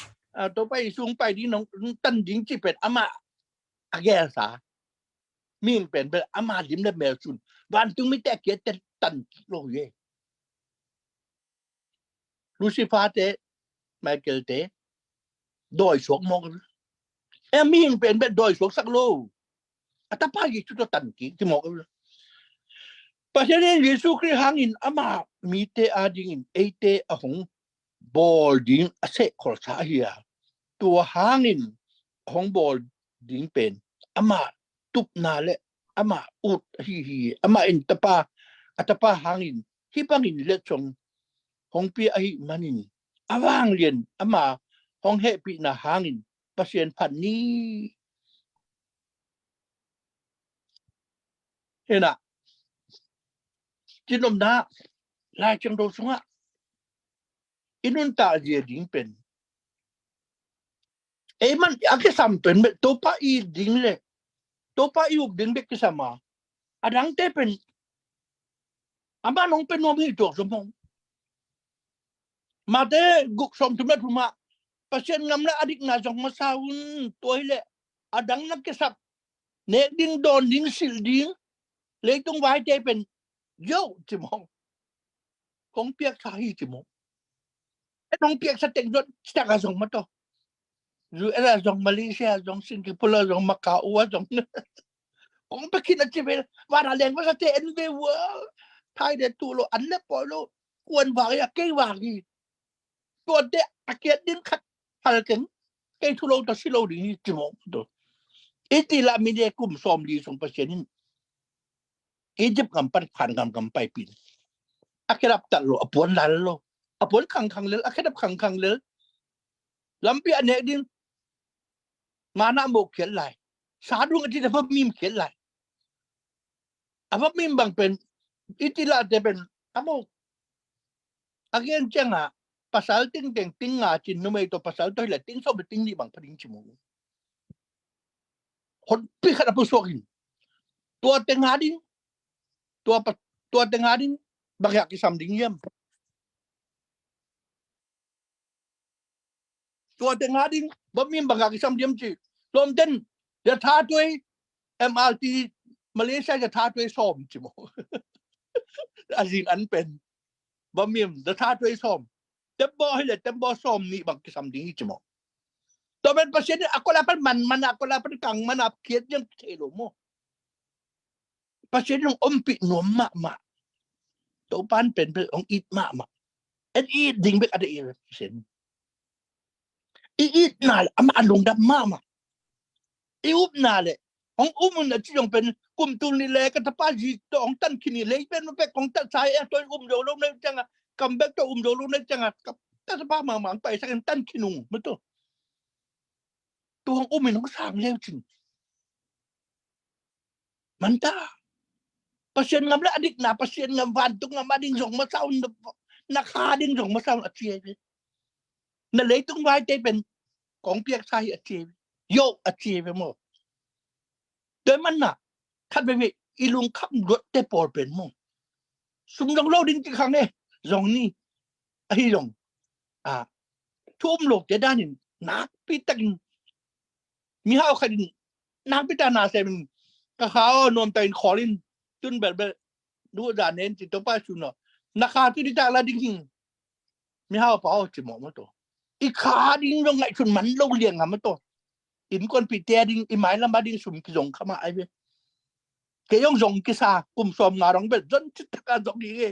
Topa Jesu hong pai ding, nong tan ding ci pen amah a gelsa. Mihing pen bel ama lim le mel sun vantung mite a kiat tan lo hi. Lucifer te, Michael te dawi suak mawk. E mihing pen bel dawi suak sak lo. A tapa Jesu tawh tan kik ci mawk. Pasian in Jesu Khrih hangin ama mite adingin eite a hong bawl ding a sehkholsa ahi a, tua hangin a hong bawl ding pen ama tupna le amah ut ahi hi. Amah in tapa, a tapa hangin hih bangin letsong hong pia ahih manin a vanglian ama hong hehpihna hangin Pasian phat ni. Hi na, cinopna Lai Siangtho sungah i nuntak zia ding pen, ei man a kisam pen bek Topa i ding le Topa i up ding bek kisam a, a dangte pen amah nong pen nuam hi tuak zom hong. Mate guk sawm thum le thum ah Pasian ngam le a dikna zong masa un. Tua hi le a dang na kisap, nek ding, dawn ding, silh ding, leitung vaite pen yo ci mawk. Kong piaksa hi ci mawk. E nong piaksa teng zot citak a zong maw taw. U S a zong, Malaysia a zong, Singapore a zong, Macau a zong. Kong pia khin a ci ve. Van a leng va sa te en ve ua. Thai de tu lo, an le pawi lo. Kuan vak hi a, kei vak hi. Tuate a kiat ding khat phal keng. Kei thu lo ta si lo ding hi ci mawk tu. I ti la mi de kum sawm li sung Pasian in Egypt ngam pan Khan ngam ngam paipin. A khedap tat lo, a puan lal lo. A puan khangkhang lel, a khedap khangkhang lel. Lampi a nek ding. Mana mo khiat lai. Sa dung a ti ta va mim khiat lai. A va mim bang pen i ti la te pen a mo. A gen ciang a pasal ting teng ting nga cin numei tawh pasal tawh hi la ting sawm le ting nih bang pha ding ci mu. Hon pi khat a pusuak in. Tua te nga ding. Tua pa, tua te nga ding. Bang yak kisam ding yam. Tua te nga ding, bang mim bang a kisam diam ci. Lawmten, ya tha tuai, M R T, Malaysia ya tha tuai sawm ci maw. A zin an pen. Bang mim, ya tha tuai sawm. Tembaw hi le, tembaw sawm nih bang kisam ding hi ci maw. Tua pen Pasian in a kol a pan man, man a kol a pan kang, man a kiat diam thei lo maw. Pasian in hong ompih nuam mahmah. Topan pen pen hong it mahmah. En it ding bek a deih Pasian. I itna le amah a lungdam mahmah. I upna le hong um un a ci zong pen kum tul nih le ka tapa zi tawh hong tan khin hi le i pen ma pek hong tan sa hi a tawh um zo lo na ciang a kam bek tawh um zo lo na ciang a ka tapa mahmah hong paisak in tan khin ung ma tawh. Tu hong um in hong sang leu cin. Manta. Pasian ngam le a dikna, Pasian ngam vantung ngam a ding zong masa un, na kha ding zong masa un a ci ve. Na leitung vaite pen kong piaksa hi a ci ve. Yo a ci ve maw. Tua manna khat veve i lungkham luatte pawl pen maw. Sum zong lo ding ci khang e zong ni. Ahi zong a thu um lote danin nakpi takin mihau khat in nakpi tak na sem in ka kha aw nuam takin khawl in tun belbel duh zan en ci Topa sun aw na kha tu di tak la ding hing. Mihau pa aw ci mawh maw taw. I kha ding zong ngaihsun man lo liang a maw taw. Innkuanpihte a ding i mailam a ding sum kizong kha mah ai ve. Kei zong zong kisa kum sawm nga dong bel zon ci tak a zong hi e.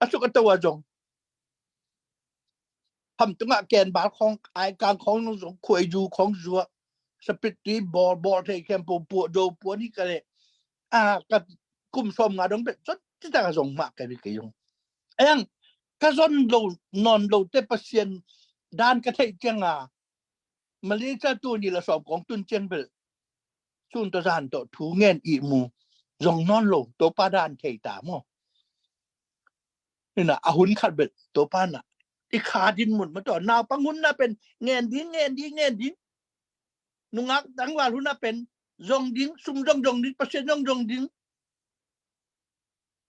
A suk a to a zong. Ham tungah ken bal khawng, ai kang khawng nung zong khuai zu khawng zuak. Sapit tui bawl bawl thei khempeuh puah zo puan hi ka leh. A ka kum sawm nga dong bel zon ci tak a zong mah ka hi kei zong. Ayang ka zon lo nawn lote Pasian dan ka theih ciang a Malaysia tuni la sawm kong tun ciang bel sun tawh zan tawh thu ngen ihmu zong nawn lo Topa dan thei ta maw. Ina a hun khat bel Topa na i kha din mun maw taw naupang hun na pen ngen ding ngen ding ngen ding. Nungak dangval hun na pen zong ding sum zong zong ding Pasian zong zong ding.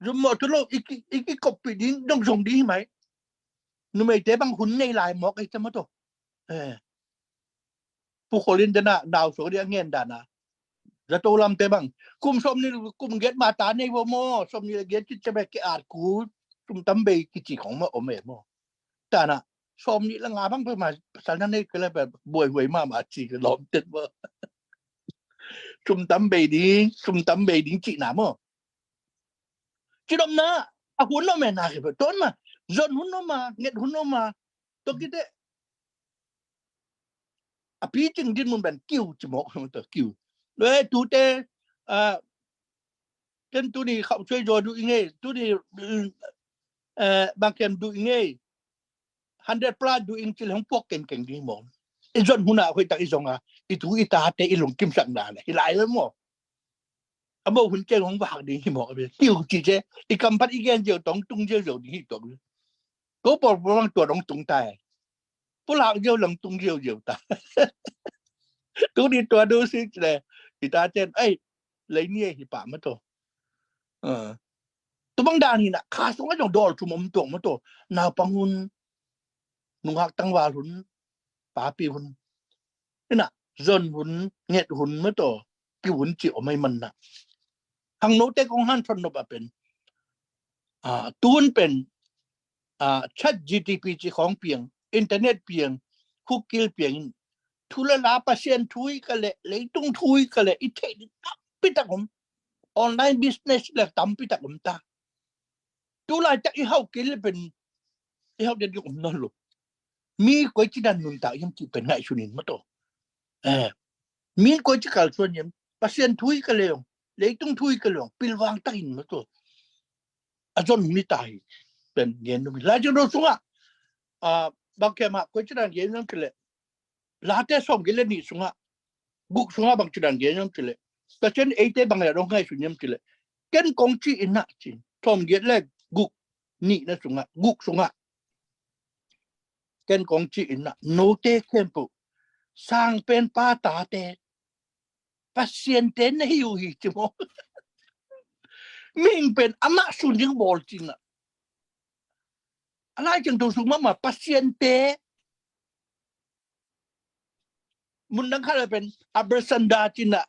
Zum mawh tu lo i ki, i kikoppih ding dong zong ding hi mai. Numeite bang hun nei lai mawk ei ta maw taw. Eh. Pu Kholin dena nau so ding a ngen dana. Zato lamte bang kum sawm nih kum giat ma ta nei vo maw sawm nih le giat cit cebe ke at ku tum tam bei kici khong maw om e maw. Tana sawm nih le nga bang pe ma pasal na nei ke le pe buai huai ma ma ci ke lawm tet maw. Tum tam bei ding tum tam bei ding ci na maw. Ci lawm na a hun lawm e na ke pe ton ma zon hun lawm ma nget hun lawm ma. Tua kite a picing din mun ben kiu ci mawk hong ta kiu. Loi tute Ah, ken tuni khauh cuai zaw duh i ngei, tuni, eh, bangkem duh i ngei, hundred plus duh ing cih leh hong puak kengkeng ding hi maw. I zon hun ah hoihtak i zong a, i tu i tate i lungkimsak na leh hi lai lo maw. A mo hun keng hong vak ding hi maw. Tiu ci ce, i kam pan i gen ziau tawh hong tung ziauziau ding hi tuak. Ko pawl pawl lang tua dong tung tai. Pulak ziau lang tung ziauziau ta. Tuni tua du sik le, i ta cen, ei, lei ni ei hi pah ma to. Ah. Tu bang dan hi na, kha sung a zong dawl thum om tuak ma to. Naupang hun, nungak tangval hun, papi hun. Hi na, zon hun, nget hun ma to. Ki hun ci om ai man na. Hang note kong han thon nop a pen. Ah, tun pen, ah, chat G T P ci khawng piang, internet piang, hukil piang in, thu le la Pasian thu hi ka leh, leitung thu hi ka leh, i theih ding tampi tak om. Online business le tampi tak om ta. Tu laitak i hau kei le pen, i hau den ding om nawn lo. Mi koi ci dan nuntak hiam cih pen ngaihsun in ma to. Eh, mi koi ci kalsuan hiam, Pasian thu hi ka leh ong, leitung thu hi ka leh ong, pilvang tak in ma to. A zon mi ta hi pen gen num hi. Lai Siangtho sungah, ah, bang kemah koi ci dan gen num cih leh, Late sawm gei le nih sungah, guk sungah bang ci dan gen num cih leh, Pasian eite bang le dong ngaihsun hiam cih leh, ken kong ci in ah ci, sawm gei le guk, nih na sungah, guk sungah. Ken kong ci in ah, note khempeuh, sang pen pa tate, Pasian te na hi uh hi ci maw. Mihing pen amah sun ding bawl cin ah. A Lai Siangtho sung mahmah Pasian te, mun dang khat a pen Abra Sanda cin ah,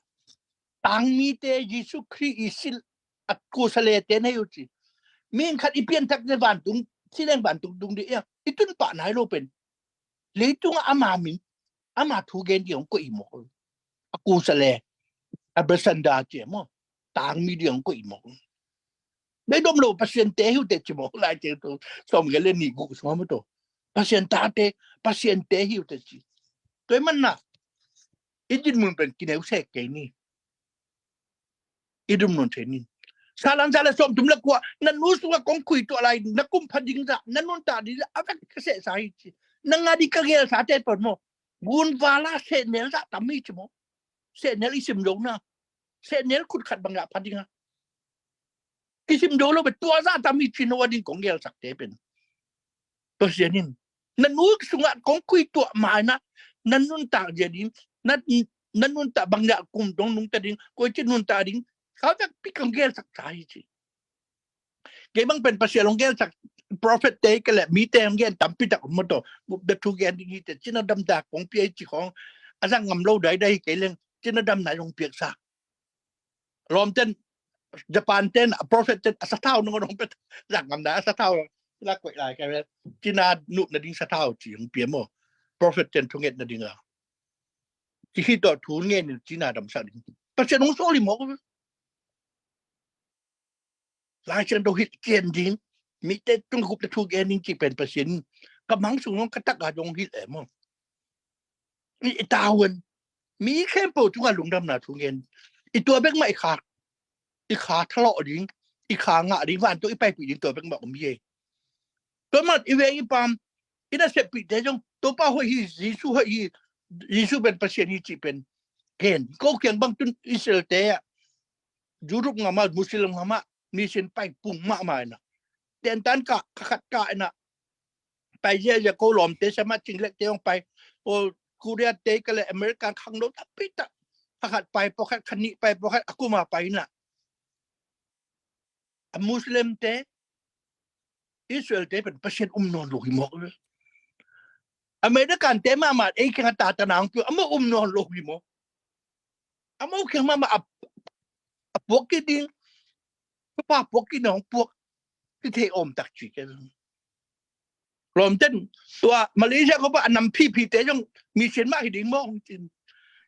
tangmite, Jesu Khrih i silh a kusa le te na hi uh ci. Mihing khat i pianthak te vantung, sileng vantung tung dih ia, i tun pah nai lo pen. Leitung ah ama min, ama thu gen ding hong koih hi maw. A kusa le, Abra Sanda ci maw. Tangmi ding hong koih hi maw. Bei dom lo Pasian te hi uh teh ci maw. Lai Siangtho sawm gei le nih guk sungah ma to. Pasian tate, Pasian te hi uh teh ci. Tua hi man na, i dinmun pen kineu sek kei ni. I dinmun thei ni. Salan sa le sawm thum le kua, na nu sungah kong khui tuah lai, na kum pha ding zah, na nuntak ding zah, a vek ka sehsa hi ci. Na ngah ding ka ngelsate pen maw. Gunvala sehnel zah tam hi ci maw. Sehnel i sim zo na. Sehnel khut khat bang zah pha ding a. Kisim zo lo beh, tua zah tam hi ci, no a ding kong gelsakte pen. Pasian in, na nu sungah kong khui tuah mai na, na nuntak zia ding, na, na nuntak bang zah kum dong nungta ding, koi ci nuntak ding, kha vekpi kong gelsak ta hi ci. Kei bang pen Pasian hong gelsak, prophet te ka leh, mite hong gen tampi tak om ma to, gupna thu gen ding hi teh, cina damtak kong pia hi ci khawng, a zang ngam lo daidai hi kei leng, cina damna hong piaksa. Lawmten, Japan ten, a prophet ten, a sathau nong nong pet, zak ngam na, a sathau, la koih lai ka vel, cina nup na ding sathau ci hong pia maw. Prophet ten thunget na ding a. Ci hi tawh thu ngen in cina damsak ding. Pasian hong sawl hi maw. Lai Siangtho hilh cian ding, mite tung gupna thu gen ding ci pen Pasian, ka mang sung hong ka tak a dong hilh e maw. I, i tavuan, mi khempeuh tungah lungdamna thu ngen. I tua bek mah i kha, i kha thalawh ding, i kha ngah ding, vantung i paipih ding tua bek mah om hi e. Tua mah i veng i pam, i naseppihte zong, Topa hoih hi, Jesu hoih hi, Jesu pen Pasian hi cih pen. Gen, ko kiang bang tun Israel te ah, Europe ngam ah, Muslim ngam ah, mission pai pung mahmah in ah. Tentan kah, kha khat kah in ah. Pai ziahziah ko lawmte siamah cinglekte hong pai. Ko Korea te ka le America khangno tampi tak. Kha khat pai pawlkhat, kha nih pai pawlkhat, a kum a pai in ah. A Muslim te, Israel te pen Pasian um nawn lo hi maw. American te mahmah ei kiang a tatana hong pia, amau um nawn lo hi maw. Amau kiang mahmah a, a puak kik ding, papa puak kik na hong puak, ki thei om tak ci ke. Lawmten, tua Malaysia ko pa a nam phiphite zong mission mah hi ding maw hong cin.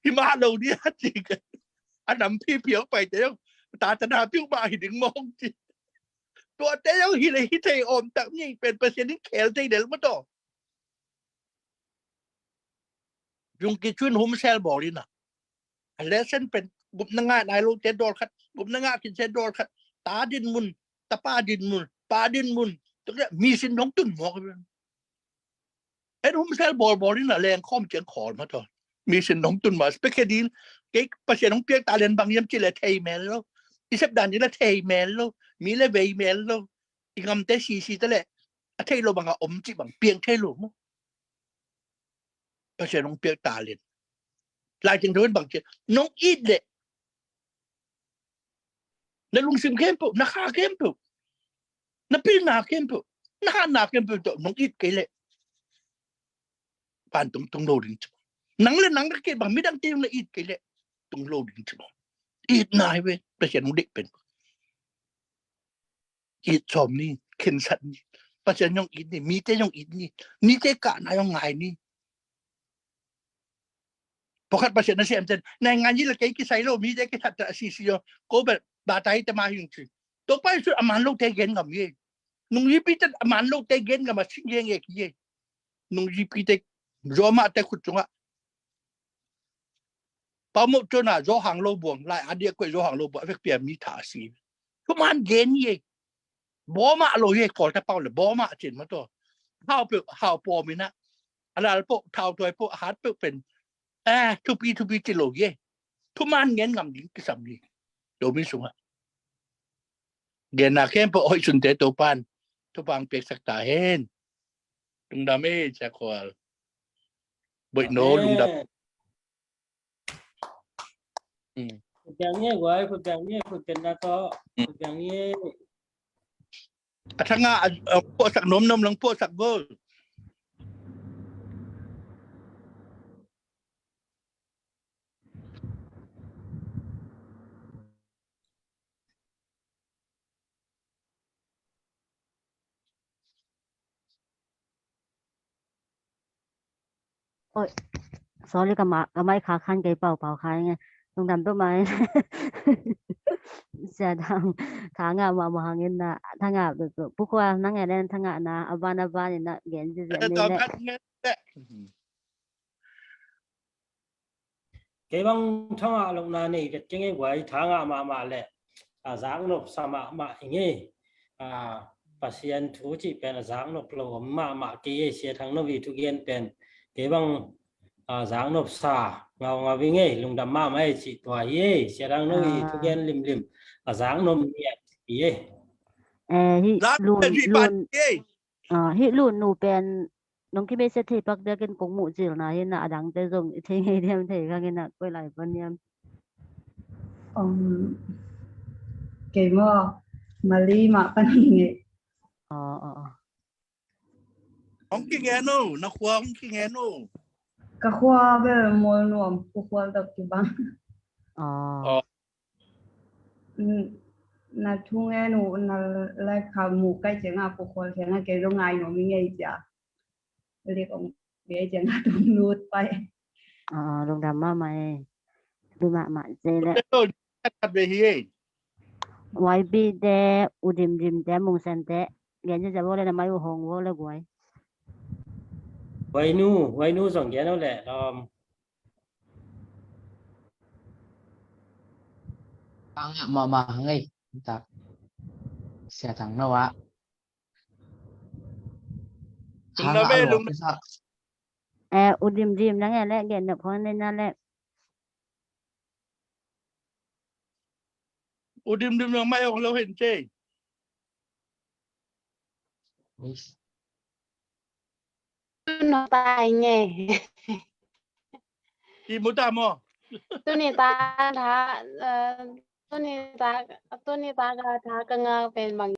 Hi mah lo dia ci ke. A nam phiphi hong paite zong, tatana piu mah hi ding maw hong cin. Tuate zong hi le hi thei om tak ni, pen Pasian in khel thei del maw taw. Zung ki cun hum sel bawl in ah. A lesson pen gupna ngah nai lote dawl khat, gupna ngah khin se dawl khat, ta dinmun, tapa dinmun, pa dinmun, tua leh mission dong tun mawk. En hum sel bawlbawl in a leng khawm ciang khawl mah tawh. Mission dong tun mawk, special ding, kei Pasian hong piak talent bang hiam cih leh thei mel lo. I sep dan ding leh thei mel lo, mi leh vei mel lo. I ngamte sisi te leh a theih loh bang a om cih bang piang thei lo maw. Pasian hong piak talent. Lai Siangtho in bang ci, nong it leh, na lungsim khempeuh, na kha khempeuh, na pilna khempeuh, na hatna khempeuh tawh nong it kei leh, vantung tung lo ding ci. Nang leh nang ka kei bang midangte zong na it kei leh, tung lo ding ci. Itna hi ve, Pasian hong deih pen. It sawm ni, khensat ni. Pasian zong it ni, mite zong it ni, mite kahna zong ngai ni. Pawlkhat Pasian nasem ten, naingan yi leh kei kisai lo, mite kithat a sisi zong, ko bel bata hi te mah hi ung ci. Topa Jesu a man lote gen ngam hi. Nungzuipite a man lote gen ngam a sing gen ngek hi. Nungzuipite, Roma te khut sungah Paumoh tuana Johan lo buang, lai a dia koih Johan lo buang, a vekpi a mi tha a si. Thuman gen hi. Bawmah lo hi, Kawlte pau leh bawmah cin mah tawh. Hau peuh, hau pawm in a. A lal peuh, thau tuai peuh, a hat peuh pen. Eh, thupi, thupi ci lo hi. Thuman gen ngam ding kisam hi. Zomi sungah. Genna khempeuh hoih sunte Topan thupha piaksak ta hen. Lungdam e, Sia Khual. Boih no, lungdam. Amen. Mm. Khut beng ni, guai, khut beng ni, khut beng na tawh. Mm. Khut beng ni. A thanga, a, a, puahsak nuamnuam lang puahsak vo. Oi, sorry, ka ma-, ka mai kha khan kei pau pau kha nge. Lungdam tua mai. Sia Dang, tha ngah mahmah hang in na, tha ngah, Pu Khual, nang e nen tha ngah na, a van a van in na, gen ziazia nei le. Kei bang tha ngah lohna nei vet keng e guai, tha ngah mahmah leh a zaknop sa mahmah ing e. A, Pasian thu cih pen a zaknop lo om mahmah kei e. Sia Thang Novi thugen pen kei bang a zaknop sa ngaungau ing e. Lungdam mahmah e cih tua hi e. Sia Thang Novi thugen limlim a zaknop ni a cih hi e. Eh, hi lun, lun, ah, hi lun nu pen nong kimei sia thei pak diakin kong muh cilna hi na, a dangte zong i thei ngei diam thei kha ngei na, koi lai pan hiam. Um, kei maw, Mali mah pan hi ngei. Aw, aw, aw. Hong kingen o, na khua hong kingen o. Ka khua bel Mualnuam, Pu Khual tawh kibang. Aw. Aw. Mm, na thu ngen uh, na live kha muh kai ciangah Pu Khual ciangah kei zong ngai nuam ing ei cia. Lik ong pia ciangah tung lut pai. Aw, lungdam mahmah e. Lungdam mahmah e le. Khat khat ve hi ei. Y B te, U Dim Dim te, Mung Sen te. Gen ziazia vo le, na mai uh hong vo le guai. Wainu, Wainu zong gen o le lawm. Tha ngah mahmah hang ei. Tak. Sia Thang No ah. Tha ngah lo pisa. Eh, U Dim Dim nang e le, gen nop hong nei na le. U Dim Dim nang mai ong lo hen cei. Tun no tai nge. Ki mu ta maw. Tuni ta tha, eh, tuni ta, tuni ta ka tha ka ngak pen bang.